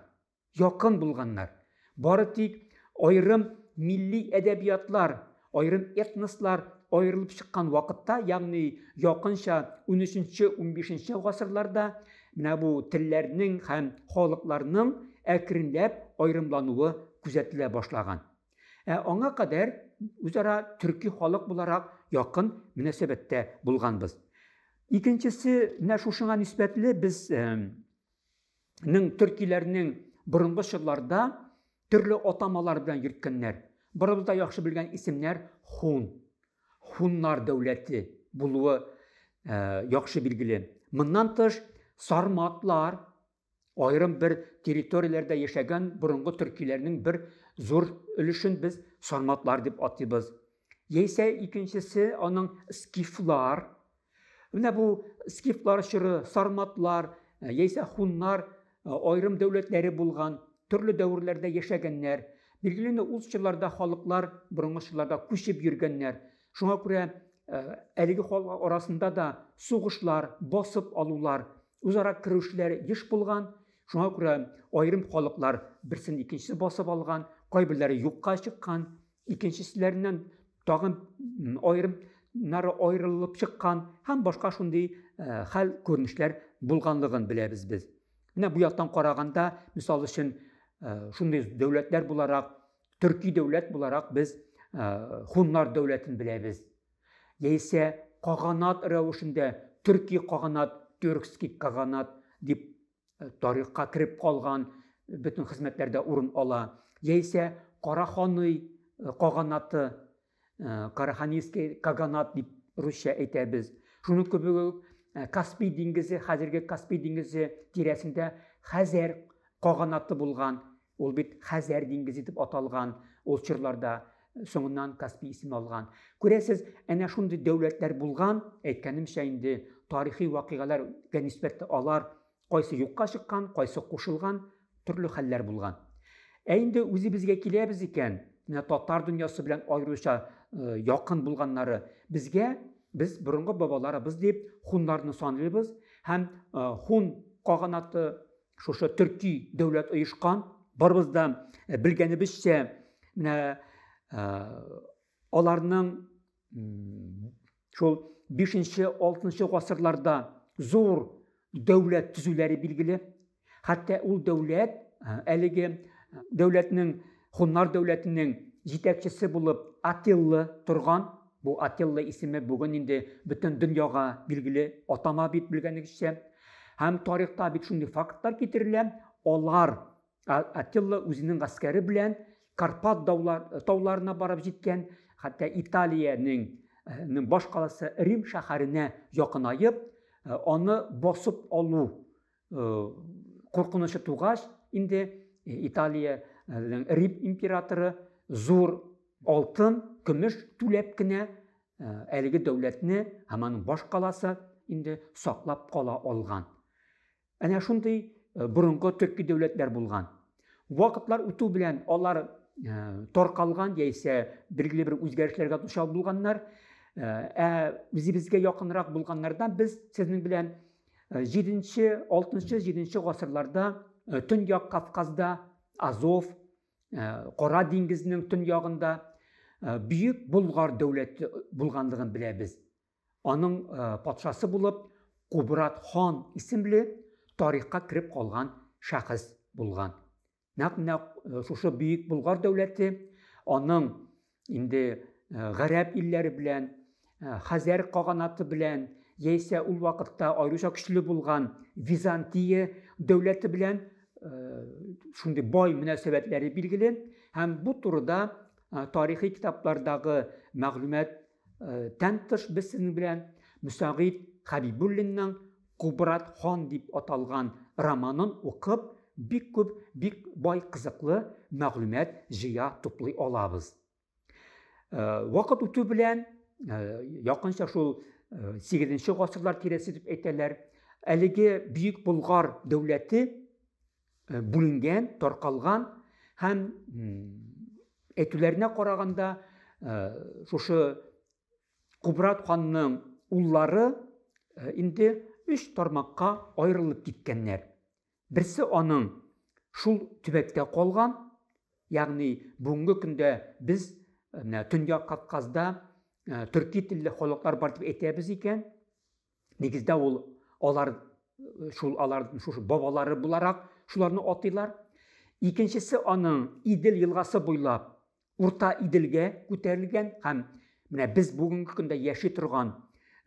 Якын булганнар. Бары тик аерым милли әдәбиятлар, аерым этнослар аерылып чыккан вакытта, ягъни якынча 13-15 гасырларда менә бу телләрнең һәм халыкларның әкренләп аерымлануы күзәтелә башлаган. Ә аңа кадәр үзара төрки халык буларак якын мөнәсәбәттә булганбыз. Икенчесе, менә шушыңа нисбәтле без нең төркиләрнең борынгы чорларда төрле атамалар белән йөрткәннәр. Барыбыз да яхшы белгән исемнәр хун, хуннар дәүләте булуы яхшы билгеле. Моннан тыш, сарматлар, аерым бер территорияләрдә яшәгән борынгы төркиләрнең бер зур өлешен без сарматлар дип атыйбыз. Яисә икенчесе аның скифлар. Менә бу скифлар чоры, сарматлар, яисә хуннар аерым дәүләтләре булган, төрле дәверләрдә яшәгәннәр. Билгеле инде, ул чорларда халыклар борынгы чорларда күчеп йөргәннәр. Шуңа күрә әлеге халык арасында да сугышлар, басып алулар, үзара керүшләр еш булган. Шуңа күрә аерым халыклар берсен икенчесе басып алган, кайберләре юкка чыккан, икенчеселәреннән тагын аерымнары аерылып чыккан һәм башка шундый хәл күренешләр булганлыгын беләбез без. Менә бу яктан караганда, мисал өчен, шундый дәүләтләр буларак, төрки дәүләт буларак без хуннар дәүләтен беләбез. Яисә каганат рәвешендә төрки каганат, тюркский каганат дип тарихка кереп калган, бөтен хезмәтләрдә урын ала. Яисә Караханый каганаты, Караханийский каганат дип русча әйтәбез. Шуның кебек үк Каспий диңгезе, хәзерге Каспий диңгезе тирәсендә Хәзәр каганаты булган. Ул бит Хәзәр диңгезе дип аталган ул чорларда, соңыннан Каспий исеме алган. Күрәсез, әнә шундый дәүләтләр булган, әйткәнемчә инде, тарихи вакыйгаларга нисбәтле алар кайсы юкка чыккан, кайсы кушылган, төрле хәлләр булган. Ә инде үзебезгә киләбез икән, менә татар дөньясы белән аеруча якын булганнары безгә, без борынгы бабаларыбыз дип хуннарны саныйбыз һәм хун каганаты шушы төрки дәүләт оешкан. Барыбыз да белгәнебезчә, менә аларның шул 5-6 гасырларда зур дәүләт төзүләре билгеле. Хәтта ул дәүләт, әлеге дәүләтнең, хуннар дәүләтенең җитәкчесе булып Атилла торган. Бу Атилла исеме бүген инде бөтен дөньяга билгеле атама бит, белгәнегезчә. Һәм тарихта бит шундый фактлар китерелә. Алар Атилла үзенең гаскәре белән Карпат тауларына барып җиткән, хәтта Италиянең баш каласы Рим шәһәренә якынаеп, аны басып алу куркынычы тугач, инде Италиянең Рим императоры зур алтын, көмеш түләп кенә әлеге дәүләтне һәм аның баш каласы инде саклап кала алган. Әнә шундый борынгы төрки дәүләтләр булган. Вакытлар үтү белән алар таркалган яисә билгеле бер үзгәрешләргә дучар булганнар. Ә үзебезгә якынрак булганнардан без сезнең белән 7-нче, 6-нчы, 7-нче гасырларда Төньяк Кавказда, Азов, Кара диңгезнең төньягында Бөек Болгар дәүләте булганлыгын беләбез. Аның патшасы булып Кубрат хан исемле тарихка кереп калган шәхес булган. Нәкъ менә шушы Бөек Болгар дәүләте аның инде гарәп илләре белән, Хәзәр каганаты белән, яисә ул вакытта аеруча көчле булган Византия дәүләте белән шундый бай мөнәсәбәтләре билгеле һәм бу турыда тарихи китаплардагы мәгълүмат тән тыш без сезнең белән Мөсәгыйт Хәбибуллинның Кубрат хан дип аталган романын укып, бик күп, бик бай кызыклы мәгълүмат җыя, туплый алабыз. Вакыт үтү белән, якынча шул 8 гасырлар тирәсе дип әйтәләр, әлеге Бөек Болгар дәүләте бүленгән, таркалган һәм әйтүләренә караганда, шушы Кубрат ханның уллары инде өч тармакка аерылып киткәннәр. Берсе аның шул төбәктә калган, ягъни бүгенге көндә без менә Төньяк Кавказда төрки телле халыклар бар дип әйтәбез икән, нигездә ул алар шул аларның шушы бабалары буларак шуларны атыйлар. Икенчесе аның Идел елгасы буйлап Урта Иделгә күтәрелгән һәм менә без бүгенге көндә яши торган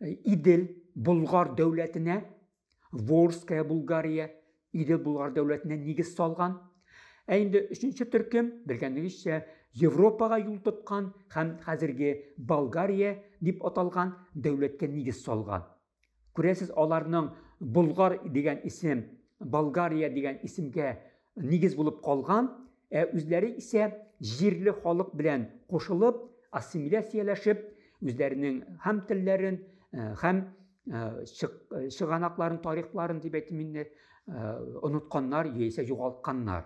Идел Болгар дәүләтенә, Волжская Булгария, Идел Болгар дәүләтенә нигез салган. Ә инде өченче төркем, белгәнегезчә, Европага юл тоткан һәм хәзерге Болгария дип аталган дәүләткә нигез салган. Күрәсез, аларның Болгар дигән исем, Болгария дигән исемгә нигез булып калган, ә үзләре исә җирле халык белән кушылып, ассимиляцияләшеп, үзләренең һәм телләрен, һәм чыганакларын, тарихларын дип әйтим инде, онытканнар яисә югалтканнар.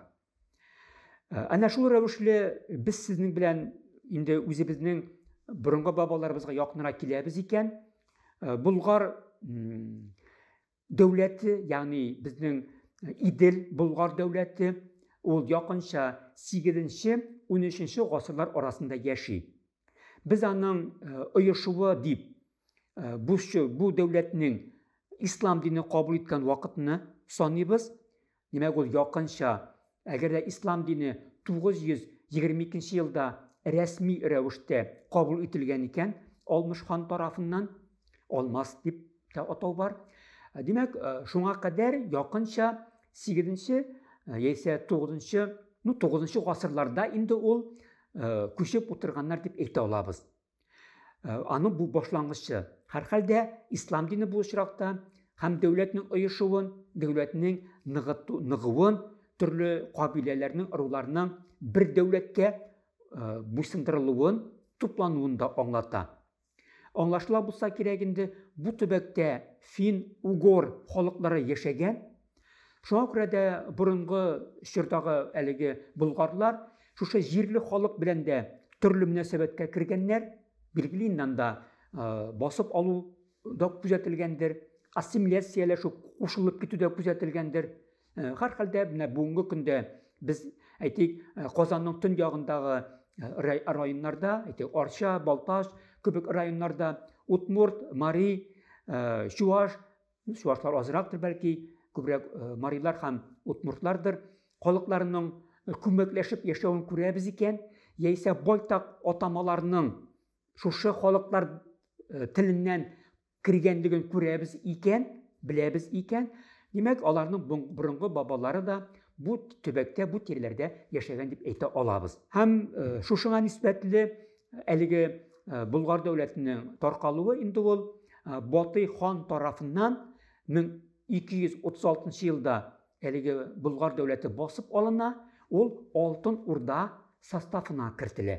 Әнә шул рәвешле без сезнең белән инде үзебезнең борынгы бабаларыбызга якынрак киләбез икән, Болгар дәүләте, ягъни безнең Идел Болгар дәүләте, ул якынча 8-13 гасырлар арасында яши. Без аның оешуы дип бу бу дәүләтнең ислам дине кабул иткән вакытны саныйбыз. Димәк, ул якынча, әгәр дә ислам дине 922 елда рәсми рәвештә кабул ителгән икән, Алмыш хан тарафыннан, Алмас дип тә атау бар. Димәк, шуңа кадәр якынча 8 яисә 9, ну 9 гасырларда инде ул күчеп утырганнар дип әйтә алабыз. Аның бу башлангычы. Һәрхәлдә ислам дине бу очракта һәм дәүләтнең оешуын, дәүләтнең ныгуын, төрле кабиләләрнең, ыруларның бер дәүләткә буйсындырылуын, туплануын да аңлата. Аңлашыла булса кирәк инде, бу төбәктә фин-угор халыклары яшәгән. Шуңа күрә дә борынгы чордагы әлеге болгарлар шушы җирле халык белән дә төрле мөнәсәбәткә кергәннәр. Билгеле инде анда басып алу да күзәтелгәндер, ассимиляцияләшү, кушылып китү дә күзәтелгәндер. Һәрхәлдә менә бүгенге көндә без, әйтик, Казанның төньягындагы районнарда, әйтик, Арча, Балтач кебек районнарда удмурт, мари, чуаш, чуашлар азрактыр бәлки, күбрәк марилар һәм удмуртлардыр, халыкларының күмәкләшеп яшәвен күрәбез икән, яисә байтак атамаларның шушы халыклар теленнән кергәнлеген күрәбез икән, беләбез икән, димәк, аларның борынгы бабалары да бу төбәктә, бу тирәләрдә яшәгән дип әйтә алабыз. Һәм шушыңа нисбәтле әлеге Болгар дәүләтенең таркалуы инде ул Батый хан тарафыннан 1236 елда әлеге Болгар дәүләте басып алына, ул Алтын Урда составына кертелә.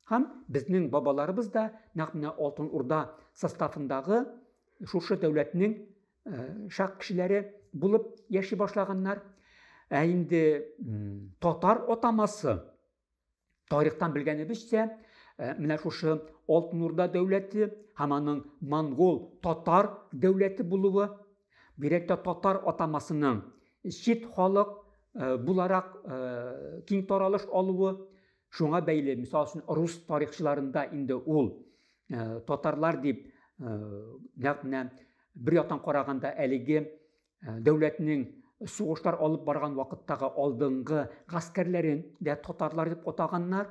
Һәм безнең бабаларыбыз да нәкъ менә Алтын Урда составындагы шушы дәүләтнең шак кешеләре булып яши башлаганнар. Ә инде татар атамасы тарихтан белгәнебезчә, менә шушы Алтын Урда дәүләте һәм аның монгол татар дәүләте булуы, бигрәк тә татар атамасының чит халык буларак киң таралыш алуы, шуңа бәйле, мисал өчен, рус тарихчыларында инде ул татарлар дип нәкъ менә бер яктан караганда әлеге дәүләтнең сугышлар алып барган вакыттагы алдынгы гаскәрләрен дә татарлар дип атаганнар.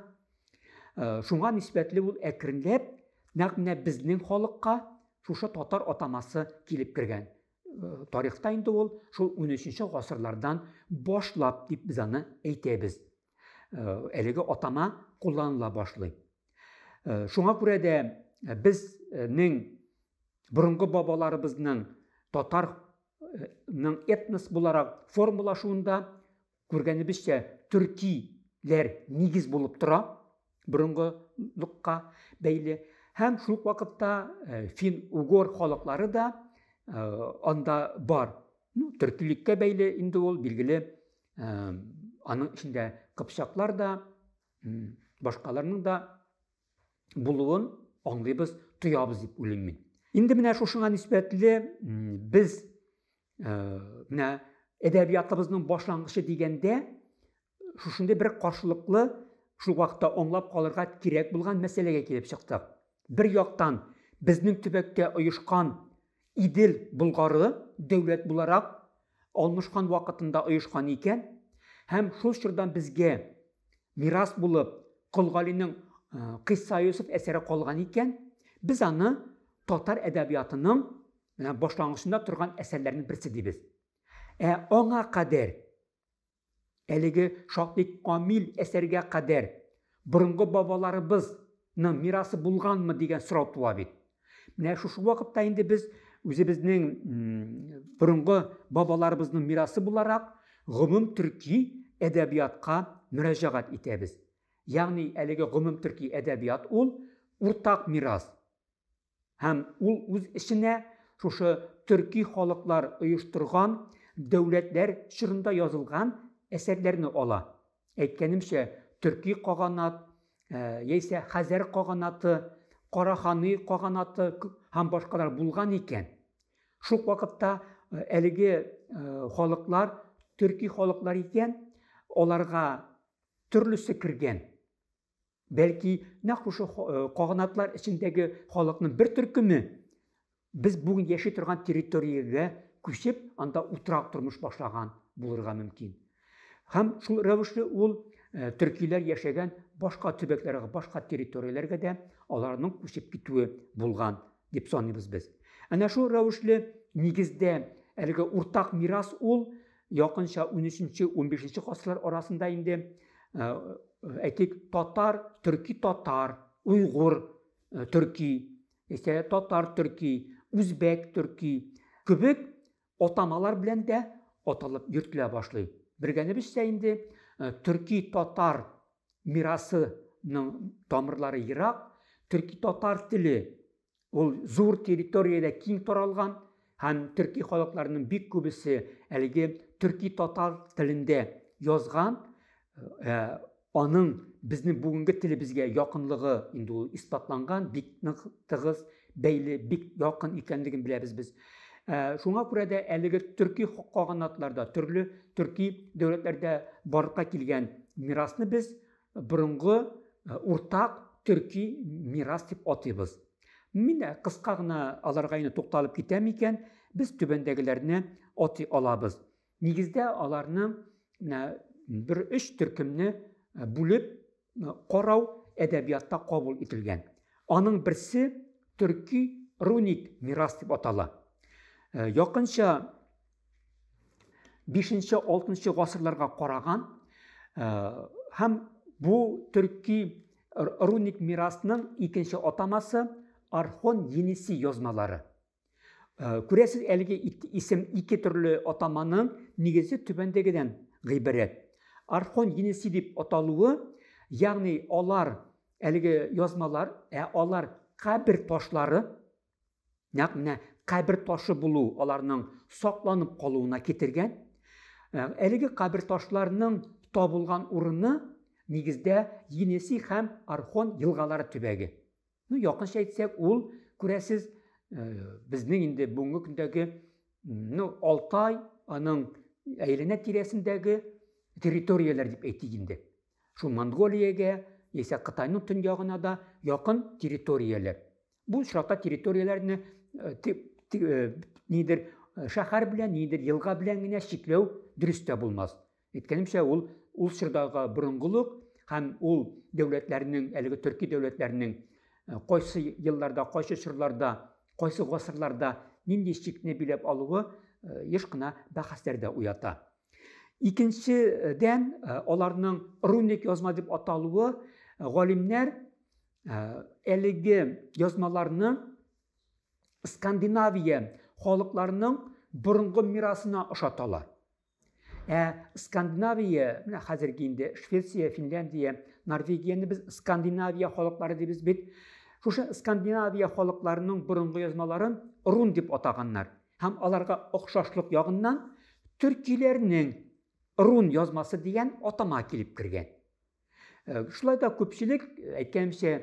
Шуңа нисбәтле ул әкренләп нәкъ менә безнең халыкка шушы татар атамасы килеп кергән. Тарихта инде ул шул 13 гасырлардан башлап дип без аны әйтәбез. Әлеге атама кулланыла башлый. Шуңа күрә дә безнең борынгы бабаларыбызның татарның этнос буларак формалашуында күргәнебезчә төркиләр нигез булып тора, борынгылыкка бәйле. Һәм шул ук вакытта фин-угор халыклары да анда бар. Ну, төркилеккә бәйле инде ул, билгеле, аның эчендә кыпчаклар да, башкаларның да булуын аңлыйбыз, тоябыз дип уйлыйм мин. Инде менә шушыңа нисбәтле без менә әдәбиятыбызның башлангычы дигәндә шушындый бер каршылыклы, шул вакытта аңлап калырга кирәк булган мәсьәләгә килеп чыктык. Бер яктан безнең төбәктә оешкан Идел Болгары дәүләт буларак Алмыш хан вакытында оешкан икән, һәм шул чордан безгә мирас булып Кол Галинең Кыйсса Йосыф әсәре калган икән, без аны татар әдәбиятының башлангычында торган әсәрләрнең берсе дибез. Ә аңа кадәр, әлеге шактый камил әсәргә кадәр борынгы бабаларыбызның мирасы булганмы дигән сорау туа бит. Менә шушы вакытта инде без үзебезнең борынгы бабаларыбызның мирасы буларак гомум төрки әдәбиятка мөрәҗәгать итәбез. Ягъни әлеге гомум төрки әдәбият ул уртак мирас. Һәм ул үз эченә шушы төрки халыклар оештырган дәүләтләр чорында язылган әсәрләрне ала. Әйткәнемчә, төрки каганат, яисә Хәзәр каганаты, Карахани каганаты һәм башкалар булган икән. Шул вакытта әлеге халыклар төрки халыклар икән, аларга төрлесе кергән. Бәлки, нәкъ шушы каганатлар эчендәге халыкның бер төркеме без бүген яши торган территориягә күчеп, анда утрак тормыш башлаган булырга мөмкин. Һәм шул рәвешле ул төркиләр яшәгән башка төбәкләргә, башка территорияләргә дә аларның күчеп китүе булган дип саныйбыз без. Әнә шул рәвешле нигездә әлеге уртак мирас ул якынча 13-15 гасырлар арасында инде, әйтик, татар, төрки татар, уйгур төрки, исә татар төрки, үзбәк төрки кебек атамалар белән дә аталып йөртелә башлый. Белгәнебезчә инде, төрки татар мирасының тамырлары ерак, төрки татар теле ул зур территориядә киң таралган һәм төрки халыкларының бик күбесе әлеге төрки татар телендә язган, аның безнең бүгенге телебезгә якынлыгы инде ул исбатланган, бик нык тыгыз бәйле, бик якын икәнлеген беләбез без. Шуңа күрә дә әлеге төрки каганатларда, төрле төрки дәүләтләрдә барлыкка килгән мирасны без борынгы уртак төрки мирас дип атыйбыз. Мин дә кыска гына аларга инде тукталып китәм икән, без түбәндәгеләрне атый алабыз. Нигездә аларны менә бер өч төркемне бүлеп карау әдәбиятта кабул ителгән. Аның берсе төрки руник мирас дип атала. Якынча 5-6 гасырларга караган һәм бу төрки руник мирасның икенче атамасы Архон Енисей язмалары. Күрәсез, әлеге исем ике төрле атаманың нигезе түбәндәгедән гыйбарәт. Архон Енисей дип аталуы, ягъни алар әлеге язмалар, ә алар кабер ташлары, нәкъ менә кабер ташы булу аларның сакланып калуына китергән. Әлеге кабер ташларының табылган урыны нигездә Енисей һәм Архон елгалары төбәге. Ну, якынча әйтсәк, ул, күрәсез, безнең инде бүгенге көндәге, ну, Алтай, аның әйләнә тирәсендәге территорияләр дип әйтик инде. Шул Монголиягә, яисә Кытайның төньягына да якын территорияләр. Бу очракта территорияләрне нидер шәһәр белән, нидер елга белән генә чикләү дөрес тә булмас. Әйткәнемчә, ул ул чордагы борынгылык һәм ул дәүләтләрнең, әлеге төрки дәүләтләрнең кайсы елларда, кайсы чорларда, кайсы гасырларда нинди чикне биләп алуы еш кына бәхәсләр дә уята. Икенчедән, аларның руник язма дип аталуы, галимнәр әлеге язмаларны Скандинавия халыкларының борынгы мирасына ошаталар. Ә Скандинавия, менә хәзерге инде Швеция, Финляндия, Норвегияне без Скандинавия халыклары дибез бит. Шушы Скандинавия халыкларының борынгы язмаларын рун дип атаганнар. Һәм аларга охшашлык ягыннан төркиләрнең рун язмасы дигән атама килеп кергән. Шулай да күпчелек, әйткәнемчә,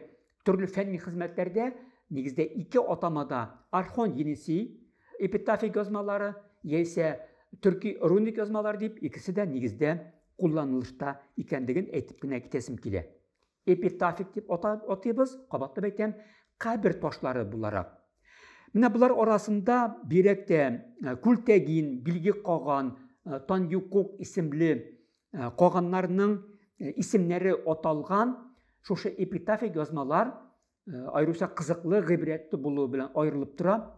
төрле фәнни хезмәтләрдә нигездә ике атамада Архон Енисей эпитафик язмалары яисә төрки руник язмалар дип икесе дә нигездә кулланылышта икәнлеген әйтеп кенә китәсем килә. Эпитафик дип атыйбыз, кабатлап әйтәм, кабер ташлары буларак. Менә болар арасында бигрәк тә Күлтәгин, Билге каган, Танюкук исемле каганнарның исемнәре аталган шушы эпитафик язмалар аеруча кызыклы, гыйбрәтле булуы белән аерылып тора.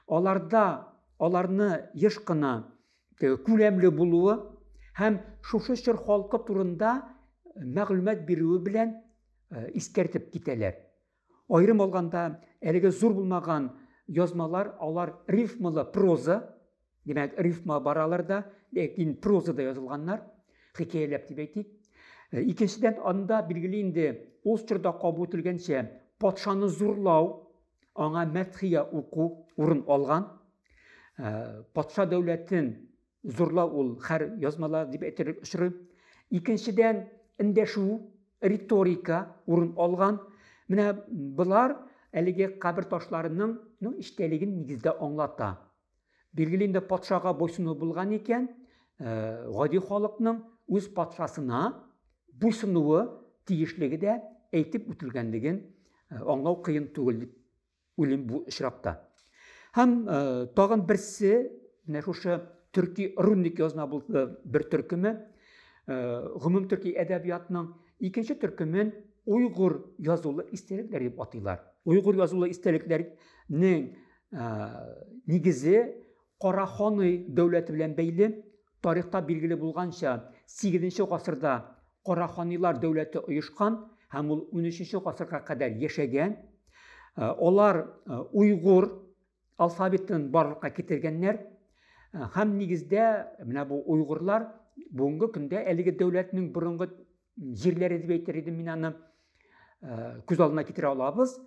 Аларда аларны еш кына күләмле булуы һәм шушы чор халкы турында мәгълүмат бирүе белән искәртеп китәләр. Аерым алганда, әлеге зур булмаган язмалар, алар рифмалы проза, димәк, рифма бар аларда, ләкин прозада язылганнар, хикәяләп дип әйтик. Икенчедән, анда билгеле инде ул чорда кабул ителгәнчә патшаны зурлау, аңа мәдхия уку урын алган. Патша дәүләтен зурлау ул һәр язмалар дип әйтерлек очрый. Икенчедән, эндәшү, риторика урын алган. Менә болар әлеге кабер ташларының, ну, эчтәлеген нигездә аңлата. Билгеле инде патшага буйсыну булган икән, гади халыкның үз патшасына буйсынуы тиешлеге дә әйтеп үтелгәнлеген аңлау кыен түгел дип уйлыйм бу очракта. Һәм тагын берсе, менә шушы төрки руник язма булды бер төркеме, гомум төрки әдәбиятның икенче төркемен уйгур язулы истәлекләр дип атыйлар. Уйгур язулы истәлекләрнең нигезе Караханый дәүләте белән бәйле. Тарихта билгеле булганча, 8 гасырда Караханилар дәүләте оешкан һәм ул 13 гасырга кадәр яшәгән. Алар уйгур алфавитын барлыкка китергәннәр. Һәм нигездә менә бу уйгурлар бүгенге көндә әлеге дәүләтнең борынгы җирләре дип әйтер идем мин аны, күз алдына китерә алабыз.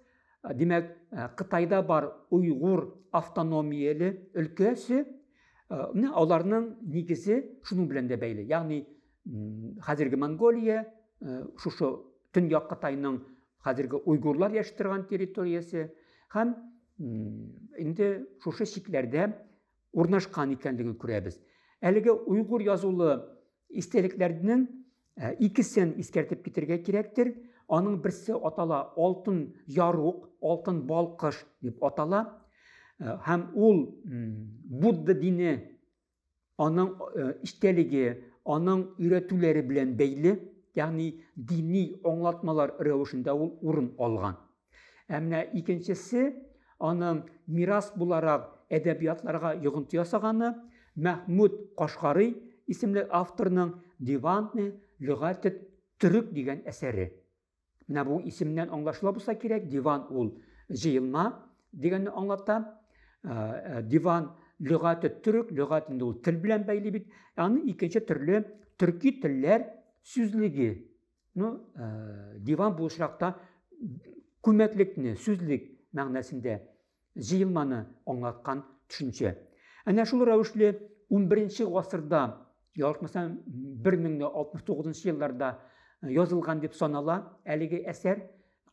Димәк, Кытайда бар уйгур автономияле өлкәсе, менә аларның нигезе шуның белән дә бәйле. Ягъни хәзерге Монголия, шушы Төньяк Кытайның хәзерге уйгурлар яши торган территориясе һәм инде шушы чикләрдә урнашкан икәнлеген күрәбез. Әлеге уйгур язулы истәлекләрнең икесен искәртеп китергә кирәктер. Аның берсе атала алтын ярук, алтын балкыш дип атала. Һәм ул Будда дине, аның эчтәлеге, аның өйрәтүләре белән бәйле, ягъни дини аңлатмалар рәвешендә ул урын алган. Ә менә икенчесе, аның мирас буларак әдәбиятларга йогынты ясаганы Мәхмүд Кашгарый исемле авторның Диван лөгате төрек дигән әсәре. Менә бу исемнән аңлашыла булса кирәк, диван ул җыелма дигәнне аңлата. Диван лөгате төрек, лөгат инде ул тел белән бәйле бит. Аны икенче төрле төрки телләр сүзлеге. Ну, диван бу очракта күмәклекне, сүзлек мәгънәсендә җыелманы аңлаткан төшенчә. Әнә шул рәвешле 11 гасырда, ялгышмасам, 1069 елларда язылган дип санала әлеге әсәр,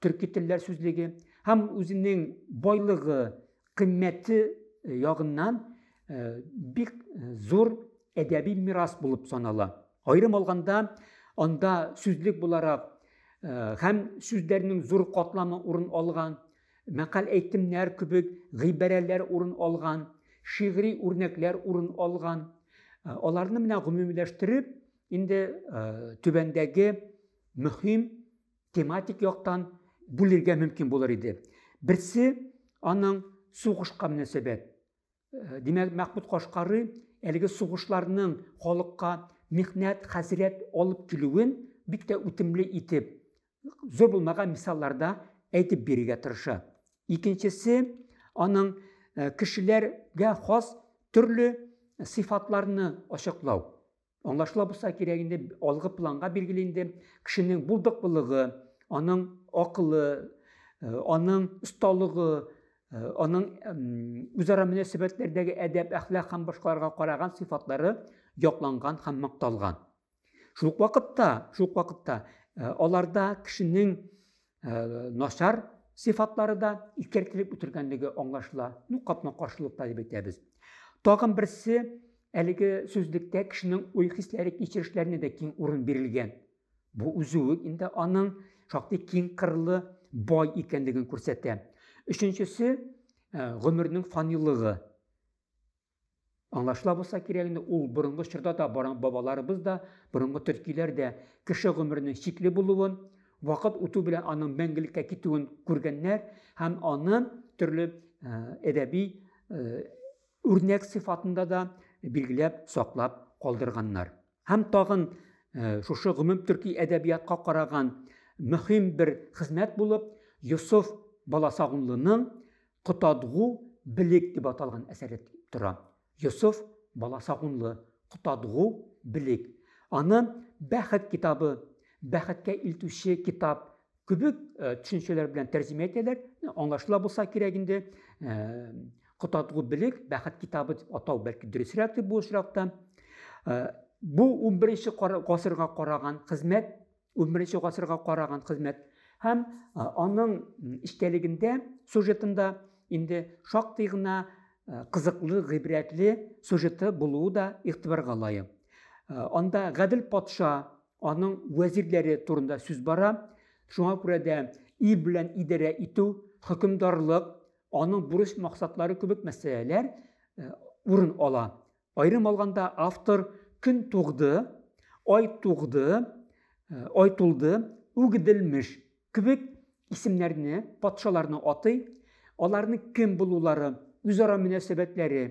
төрки телләр сүзлеге, һәм үзенең байлыгы, кыйммәте ягыннан бик зур әдәби мирас булып санала. Аерым алганда, анда сүзлек буларак һәм сүзләрнең зур катламы урын алган, мәкаль әйтемнәр кебек гыйбарәләр урын алган, шигъри үрнәкләр урын алган. Аларны менә гомумиләштереп, инде түбәндәге мөһим тематик яктан бүлергә мөмкин булыр иде. Берсе аның сугышка мөнәсәбәт. Димәк, Мәхмүт Кашкары әлеге сугышларның халыкка михнәт, хәзрәт алып килүен бик тә үтемле итеп, зур булмаган мисалларда әйтеп бирергә тырыша. Икенчесе, аның кешеләргә хас төрле сыйфатларны ачыклау. Аңлашыла булса кирәк инде, алгы планга билгеле инде кешенең булдыклылыгы, аның акылы, аның осталыгы, аның үзара мөнәсәбәтләрдәге әдәп, әхлак һәм башкаларга караган сыйфатлары якланган һәм макталган. Шул ук вакытта, шул ук вакытта аларда кешенең начар сыйфатлары да искәртелеп үтелгәнлеге аңлашыла. Ну, капма-каршылыкта дип әйтәбез. Тагын берсе, әлеге сүзлектә кешенең уй-хисләре, кичерешләренә дә киң урын бирелгән. Бу үзе үк инде аның шактый киң кырлы, бай икәнлеген күрсәтә. Өченчесе, гомернең фанилыгы. Аңлашыла булса кирәк инде, ул борынгы чорда да бабаларыбыз да, борынгы төркиләр дә кеше гомеренең чикле булуын, вакыт үтү белән аның мәңгелеккә китүен күргәннәр һәм аны төрле әдәби үрнәк сыйфатында да билгеләп, саклап калдырганнар. Һәм тагын шушы гомум төрки әдәбиятка караган мөһим бер хезмәт булып Йосыф Баласагунлының Котадгу белек дип аталган әсәре тора. Йосыф Баласагунлы, Котадгу белек. Аны Бәхет китабы, бәхеткә илтүче китап кебек төшенчәләр белән тәрҗемә итәләр. Аңлашыла булса кирәк инде. Котадгу белек, бәхет китабы дип атау бәлки дөресрәктер бу очракта. Бу 11 гасырга караган хезмәт, 11 гасырга караган хезмәт һәм аның эчтәлегендә, сюжетында инде шактый гына кызыклы, гыйбрәтле сюжеты булуы да игътибарга лаек. Анда гадел патша, аның вәзирләре турында сүз бара. Шуңа күрә дә ил белән идарә итү, хөкемдарлык, аның бурыч максатлары кебек мәсьәләләр урын ала. Аерым алганда автор көн тугды, ай тугды, ай тулды, үгеделмеш кебек исемнәрне, патшаларны атый, аларның кем булулары, үзара мөнәсәбәтләре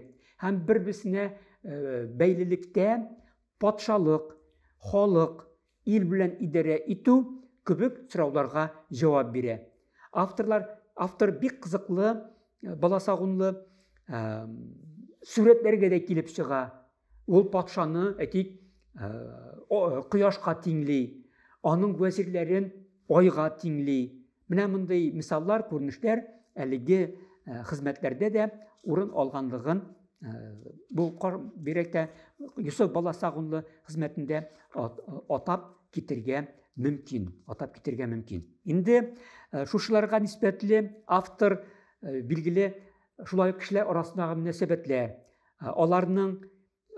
һәм бер-берсенә бәйлелектә патшалык, халык, ил белән идарә итү кебек сорауларга җавап бирә. Авторлар, автор бик кызыклы, баласагунлы сурәтләргә дә килеп чыга. Ул патшаны, әйтик, кояшка тиңли, аның вәзирләрен айга тиңли. Менә мондый мисаллар, күренешләр әлеге хезмәтләрдә дә урын алганлыгын бу бигрәк тә Йосыф Баласагунлы хезмәтендә атап китергә мөмкин, атап китергә мөмкин. Инде шушыларга нисбәтле автор билгеле шулай ук кешеләр арасындагы мөнәсәбәтләр, аларның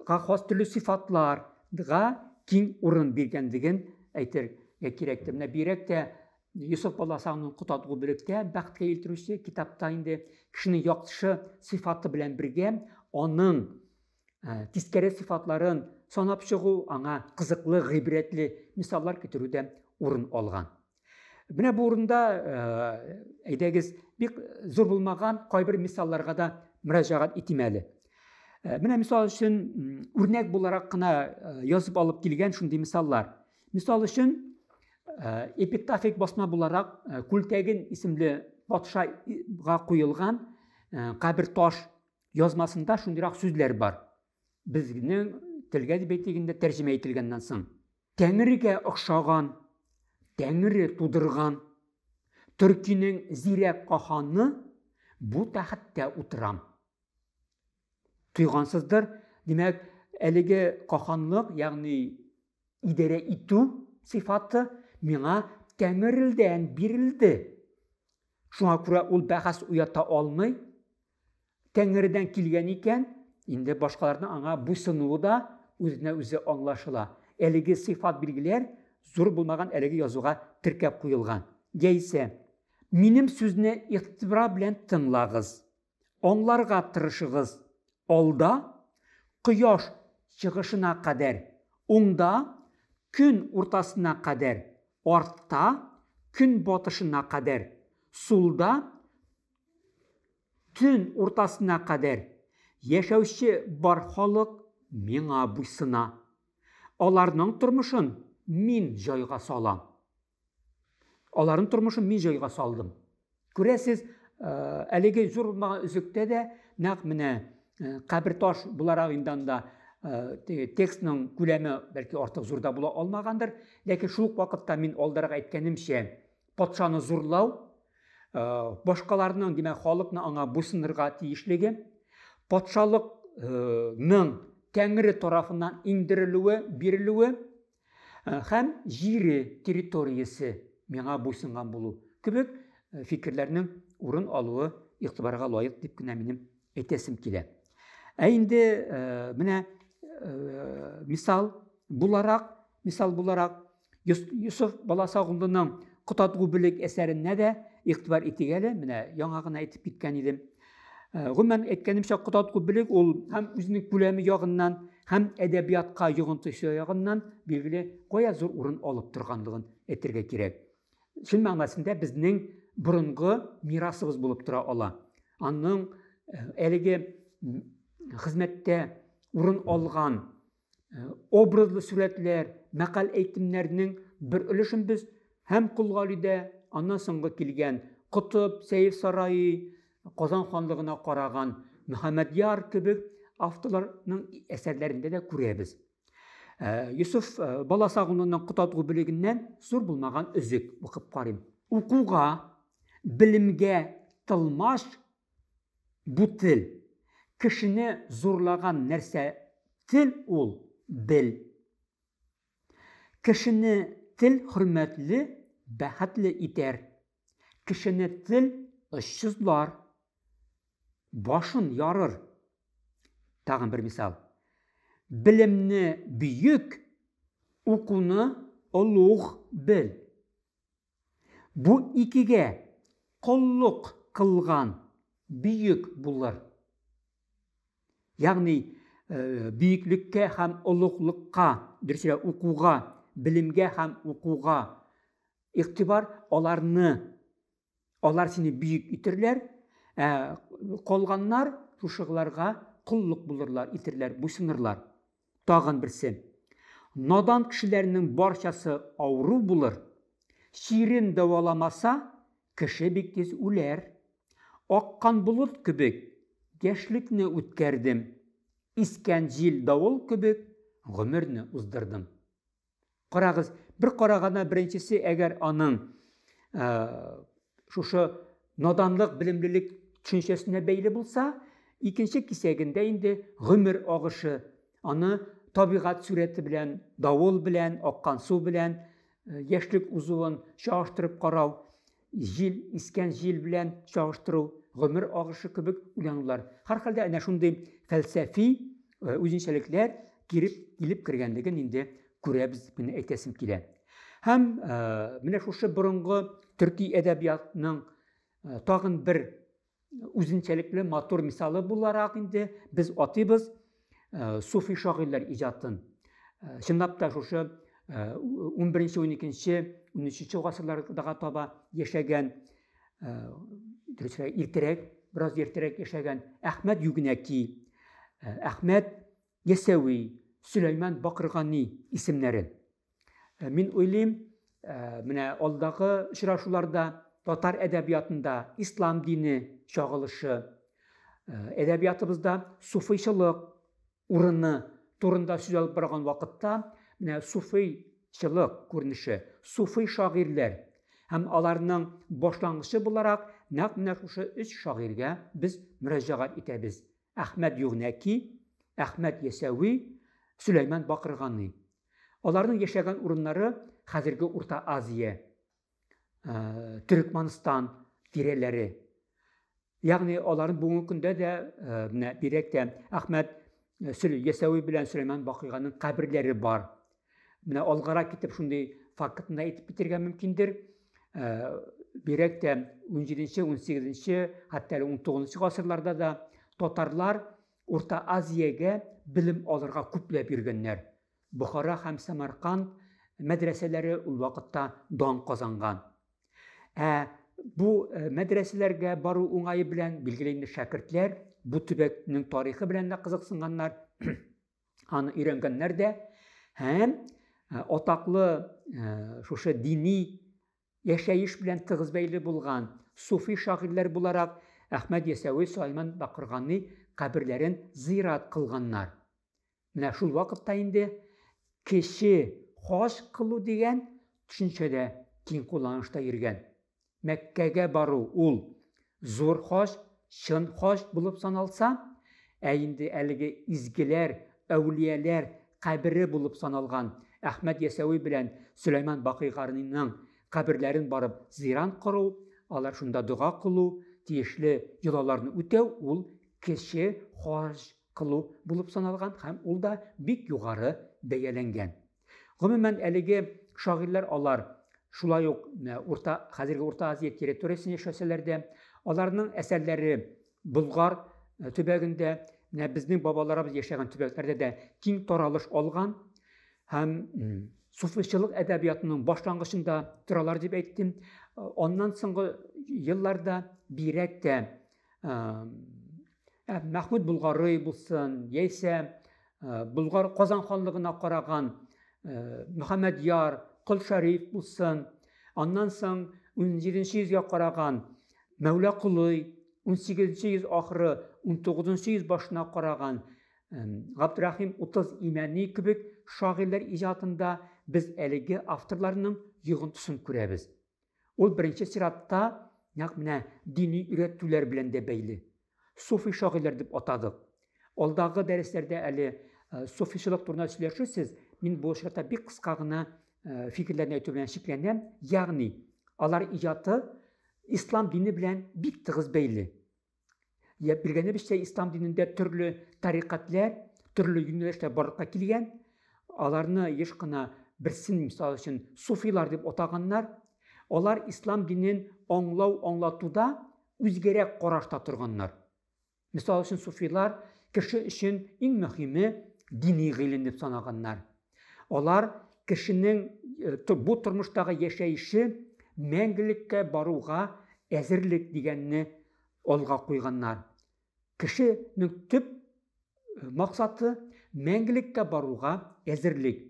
хас төрле сыйфатларга киң урын биргәнлеген әйтергә кирәктер. Менә бигрәк тә Йосыф Баласагунның Котадгу белектә бәхеткә илтерүче китапта инде кешенең яхшы сыйфаты белән бергә аның тискәре сыйфатларын санап чыгу, аңа кызыклы, гыйбрәтле мисаллар китерү дә урын алган. Менә бу урында, әйдәгез, бик зур булмаган кайбер мисалларга да мөрәҗәгать итим әле. Менә мисал өчен үрнәк буларак кына язып алып килгән шундый мисаллар. Мисал өчен эпитафик басма буларак Күлтәген исемле патшага куелган кабер таш язмасында шундыйрак сүзләр бар. Безнең телгә дип әйтик инде тәрҗемә ителгәннән соң. Тәңрегә охшаган, Тәңре тудырган, Төркинең зирәк каханы бу тәхеттә утырам. Тойгансыздыр, димәк, әлеге каханлык, ягъни идарә итү сыйфаты миңа Тәңрелдән бирелде. Шуңа күрә ул бәхәс уята алмый. Тәңредән килгән икән, инде башкаларның аңа буйсынуы да үзенә үзе аңлашыла. Әлеге сыйфат билгеләр зур булмаган әлеге язуга теркәп куелган. Яисә, минем сүзне игътибар белән тыңлагыз. Аңларга тырышыгыз. Алда, кояш чыгышына кадәр, уңда, көн уртасына кадәр, артта, көн батышына кадәр, сулда, төн уртасына кадәр яшәүче бар халык миңа буйсына. Аларның тормышын мин җайга салам. Аларның тормышын мин җайга салдым. Күрәсез, әлеге зур булмаган өзектә дә нәкъ менә кабер таш буларак инде анда текстның күләме бәлки артык зур да була алмагандыр, ләкин шул ук вакытта мин алдарак әйткәнемчә, патшаны зурлау, башкаларның, димәк, халыкны аңа буйсынырга тиешлеге, патшалыкның Тәңре тарафыннан иңдерелүе, бирелүе һәм җире, территориясе миңа буйсынган булу кебек фикерләрнең урын алуы игътибарга лаек дип кенә минем әйтәсем килә. Ә инде менә мисал буларак, мисал буларак Йосыф Баласагунлының Котадгу белек әсәренә дә игътибар итик әле, менә яңа гына әйтеп киткән идем. Гомумән әйткәнемчә, Котадгу белек ул һәм үзенең күләме ягыннан, һәм әдәбиятка йогынтысы ягыннан билгеле кая зур урын алып торганлыгын әйтергә кирәк. Чын мәгънәсендә безнең борынгы мирасыбыз булып тора ала. Аның әлеге хезмәттә урын алган образлы сурәтләр, мәкаль әйтемнәрнең бер өлешен без һәм Кол Галидә, аннан соңгы килгән Котып, Сәйф Сараи, Казан ханлыгына караган Мөхәммәдьяр кебек авторларның әсәрләрендә дә күрәбез. Йосыф Баласагунның Котадгу бүлегеннән зур булмаган өзек укып карыйм. Укуга, белемгә тылмач Бу тел. Кешене зурлаган нәрсә тел ул, бел. Кешене тел хөрмәтле, бәхетле итәр. Кешене тел очсызлар, башын ярыр. Тагын бер мисал. Белемне бөек, укуны олуг бел. Бу икегә коллык кылган бөек булыр. Ягъни бөеклеккә һәм олуглыкка, дөресрәк, укуга, белемгә һәм укуга игътибар аларны алар сине бөек итерләр, ә калганнар шушыларга коллык булырлар, итерләр, буйсынырлар. Тагын берсе. Надан кешеләрнең барчасы авыру булыр. Чирен дәваламаса, кеше бик тиз үләр. Аккан болыт кебек, яшьлекне үткәрдем. Искән җил-давыл кебек, гомерне уздырдым. Карагыз, бер караганда беренчесе, әгәр аның шушы наданлык, белемлелек төшенчәсенә бәйле булса, икенче кисәгендә инде гомер агышы, аны табигать сурәте белән, давыл белән, аккан су белән, яшьлек узуын чагыштырып карау, җил, искән җил белән чагыштыру, гомер агышы кебек уйланулар. Һәрхәлдә әнә шундый фәлсәфи үзенчәлекләр киреп килеп кергәнлеген инде күрәбез дип менә әйтәсем килә. Һәм менә шушы борынгы төрки әдәбиятның тагын бер үзенчәлекле матур мисалы буларак инде без атыйбыз суфи шагыйрьләр иҗатын. Чынлап та шушы 11, 12, 13 гасырларга таба яшәгән, дөресрәк, иртәрәк, бераз иртәрәк яшәгән Әхмәт Югнәки, Әхмәт Ясәви, Сөләйман Бакыргани исемнәрен. Мин уйлыйм, менә алдагы очрашуларда татар әдәбиятында ислам дине чагылышы, әдәбиятыбызда суфыйчылык урыны турында сүз алып барган вакытта, менә суфыйчылык күренеше, суфый шагыйрьләр һәм аларның башлангычы буларак нәкъ менә шушы өч шагыйрьгә без мөрәҗәгать итәбез. Әхмәт Югнәки, Әхмәт Ясәви, Сөләйман Бакыргани. Аларның яшәгән урыннары хәзерге Урта Азия, Төрекманстан тирәләре. Ягъни аларның бүгенге көндә дә менә бигрәк тә Әхмәт Ясәви белән Сөләйман Бакыйганың каберләре бар. Менә алгарак китеп шундый фактны әйтеп китәргә мөмкиндер. Бигрәк тә 17-нче, 18-нче, хәтта әле 19-нчы гасырларда да татарлар Урта Азиягә белем алырга күпләп йөргәннәр. Бохара һәм Самарканд мәдрәсәләре ул вакытта дан казанган. Ә бу мәдрәсәләргә бару уңае белән, билгеле инде, шәкертләр бу төбәкнең тарихы белән дә кызыксынганнар, аны өйрәнгәннәр дә һәм атаклы шушы дини яшәеш белән тыгыз бәйле булган суфи шагыйрьләр буларак Әхмәд Ясәви, Сөләйман Бакыргани каберләрен зыярат кылганнар. Менә шул вакытта инде кече хаҗ кылу дигән төшенчә дә киң кулланышта йөргән. Мәккәгә бару ул зур хаҗ, чын хаҗ булып саналса, ә инде әлеге изгеләр, әүлияләр кабере булып саналган Әхмәд Ясәви белән Сөләйман Бакый Гарниның каберләрен барып зиран кору, алар шунда дога кылу, тиешле йолаларны үтәү ул кече хаҗ кылу булып саналган һәм ул да бик югары бәяләнгән. Гомумән, әлеге шагыйрьләр алар шулай ук Урта, хәзерге Урта Азия территориясендә яшәсәләр дә, аларның әсәрләре Болгар төбәгендә, менә безнең бабаларыбыз яшәгән төбәкләрдә дә киң таралыш алган һәм суфичылык әдәбиятының башлангычында торалар дип әйттем. Аннан соңгы елларда бигрәк тә Мәхмүд Булгарый булсын, яисә Болгар Казан ханлыгына караган Мөхәммәдьяр, Кол Шәриф булсын, аннан соң 17 йөзгә караган Мәүлә Колый, 18 йөз ахыры, 19 йөз башына караган Габдрахим 30 Имәни кебек шагыйрьләр иҗатында без әлеге авторларның йогынтысын күрәбез. Ул беренче чиратта нәкъ менә дини өйрәтүләр белән дә бәйле. Суфи шагыйрьләр дип атадык. Алдагы дәресләрдә әле суфичылык турында сөйләшерсез, мин бу очракта бик кыска гына фикерләрне әйтү белән чикләнәм. Ягъни, алар иҗаты ислам дине белән бик тыгыз бәйле. Я белгәнебезчә, ислам динендә төрле тарикатлар, төрле юнәлешләр барлыкка килгән. Аларны еш кына берсен, мисал өчен, суфилар дип атаганнар. Алар ислам динен аңлау, аңлатуда үзгәрәк карашта торганнар. Мисал өчен, суфилар кеше өчен иң мөһиме дини гыйлем дип санаганнар. Алар кешенең бу тормыштагы яшәеше мәңгелеккә баруга әзерлек дигәнне алга куйганнар. Кешенең төп максаты мәңгелеккә баруга әзерлек.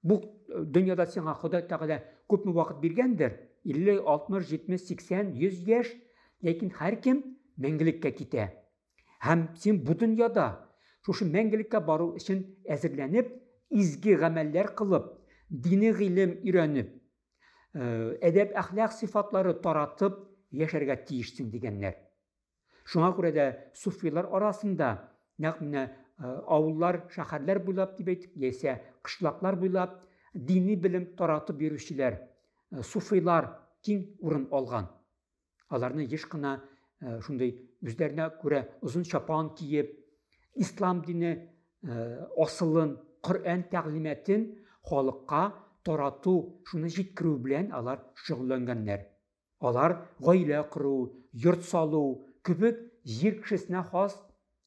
Бу дөньяда сиңа Ходай Тәгалә күпме вакыт биргәндер? 50, 60, 70, 80, 100 яшь, ләкин һәркем мәңгелеккә китә. Һәм син бу дөньяда шушы мәңгелеккә бару өчен әзерләнеп, изге гамәлләр кылып, дини гыйлем өйрәнеп, әдәп-әхлак сыйфатлары таратып яшәргә тиешсең дигәннәр. Шуңа күрә дә суфилар арасында нәкъ менә авыллар, шәһәрләр буйлап дип әйтик, яисә кышлаклар буйлап дини белем таратып йөрүчеләр, суфилар киң урын алган. Аларны еш кына шундый үзләренә күрә озын чапан киеп, ислам дине асылын, Коръән тәгълиматын халыкка тарату, шуны җиткерү белән алар шөгыльләнгәннәр. Алар гаилә кору, йорт салу кебек җир кешесенә хас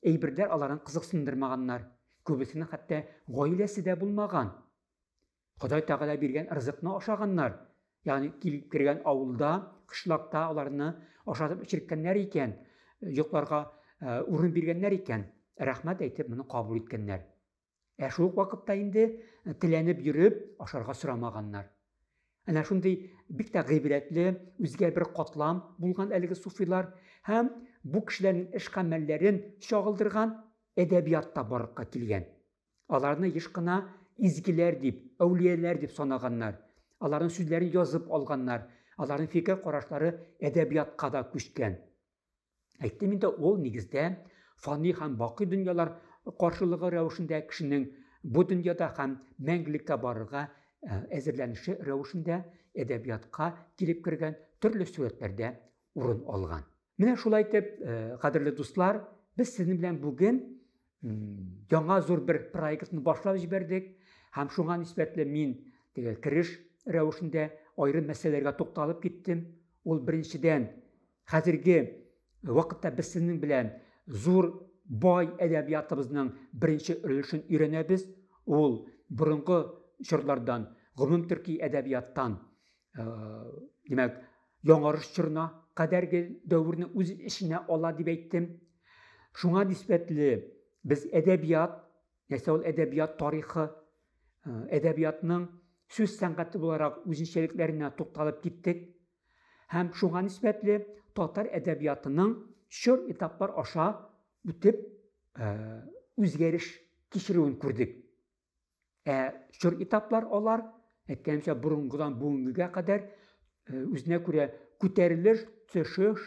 әйберләр аларны кызыксындырмаганнар. Күбесенең хәтта гаиләсе дә булмаган. Ходай Тәгалә биргән ризыкны ашаганнар. Ягъни килеп кергән авылда, кышлакта аларны ашатып эчерткәннәр икән, йокларга урын биргәннәр икән. рәхмәт әйтеп моны кабул иткәннәр. Ә шул ук вакытта инде теләнеп йөреп ашарга сорамаганнар. Әнә шундый бик тә гыйбрәтле, үзгә бер катлам булган әлеге суфилар һәм бу кешеләрнең эш-гамәлләрен чагылдырган әдәбият та барлыкка килгән. Аларны еш кына изгеләр дип, әүлияләр дип санаганнар. Аларның сүзләрен язып алганнар. Аларның фикер-карашлары әдәбиятка да күчкән. Әйттем инде, ул нигездә фани һәм бакый дөньялар каршылыгы рәвешендә кешенең бу дөньяда һәм мәңгелеккә барырга әзерләнеше рәвешендә әдәбиятка килеп кергән төрле сурәтләрдә урын алган. Менә шулай итеп, кадерле дуслар, без сезнең белән бүген яңа зур бер проектны башлап җибәрдек һәм шуңа нисбәтле мин теге кереш рәвешендә аерым мәсьәләләргә тукталып киттем. Ул беренчедән, хәзерге вакытта без сезнең белән зур бай әдәбиятыбызның беренче өлешен өйрәнәбез. Ул борынгы чорлардан, гомум төрки әдәбияттан, димәк, яңарыш чорына кадәрге дәверне үз эченә ала дип әйттем. Шуңа нисбәтле без әдәбият, нәрсә ул әдәбият тарихы, әдәбиятның сүз сәнгате буларак үзенчәлекләренә тукталып киттек. Һәм шуңа нисбәтле татар әдәбиятының чор этаплар аша үтеп үзгәреш кичерүен күрдек. Ә чор этаплар алар, әйткәнемчә, борынгыдан бүгенгегә кадәр үзенә күрә күтәрелеш, төшеш,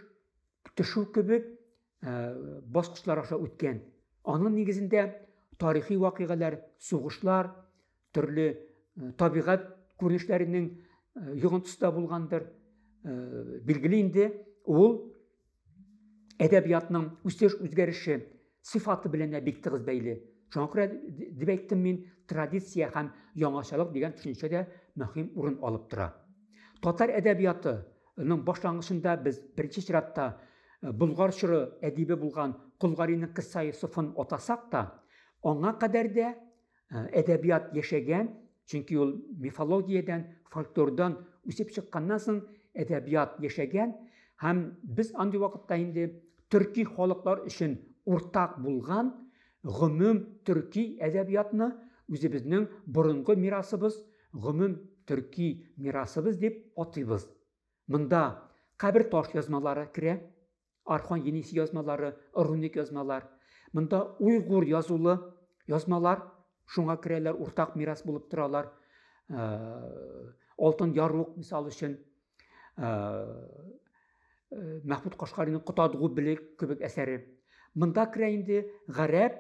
төшү кебек баскычлар аша үткән. Аның нигезендә тарихи вакыйгалар, сугышлар, төрле табигать күренешләренең йогынтысы да булгандыр. Билгеле инде, ул әдәбиятның үсеш үзгәреше сыйфаты белән дә бик тыгыз бәйле. Шуңа күрә дип әйттем мин, традиция һәм яңачалык дигән төшенчә дә мөһим урын алып тора. Татар әдәбиятының башлангычында без беренче чиратта Болгар чоры әдибе булган Кол Галинең Кыйсса Йосыфын атасак та, аңа кадәр дә әдәбият яшәгән, чөнки ул мифологиядән, фольклордан үсеп чыкканнан соң әдәбият яшәгән һәм без андый вакытта инде төрки халыклар өчен уртак булган гомум төрки әдәбиятны үзебезнең борынгы мирасыбыз, гомум төрки мирасыбыз дип атыйбыз. Монда кабер таш язмалары керә, Архон Енисей язмалары, руник язмалар. Монда уйгур язулы язмалар, шуңа керәләр, уртак мирас булып торалар. Алтын ярлык, мисал өчен, Мәхмүд Кашгариның Котадгу белек кебек әсәре. Монда керә инде гарәп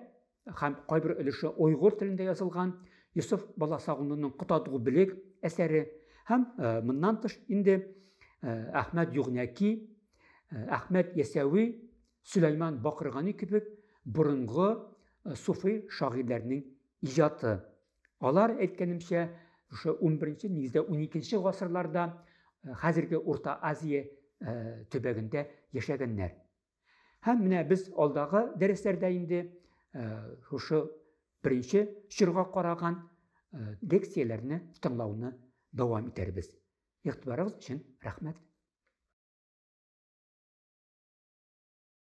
һәм кайбер өлеше уйгур телендә язылган Йосыф Баласагунның Котадгу белек әсәре һәм моннан тыш инде Әхмәд Югнәки, Әхмәд Ясәви, Сөләйман Бакыргани кебек борынгы суфи шагыйрьләрнең иҗаты. Алар, әйткәнемчә, шушы 11-нче, нигездә 12-нче гасырларда хәзерге Урта Азия төбәгендә яшәгәннәр. Һәм менә без алдагы дәресләрдә инде шушы беренче чорга караган лекцияләрне тыңлауны дәвам итәрбез. Игътибарыгыз өчен рәхмәт.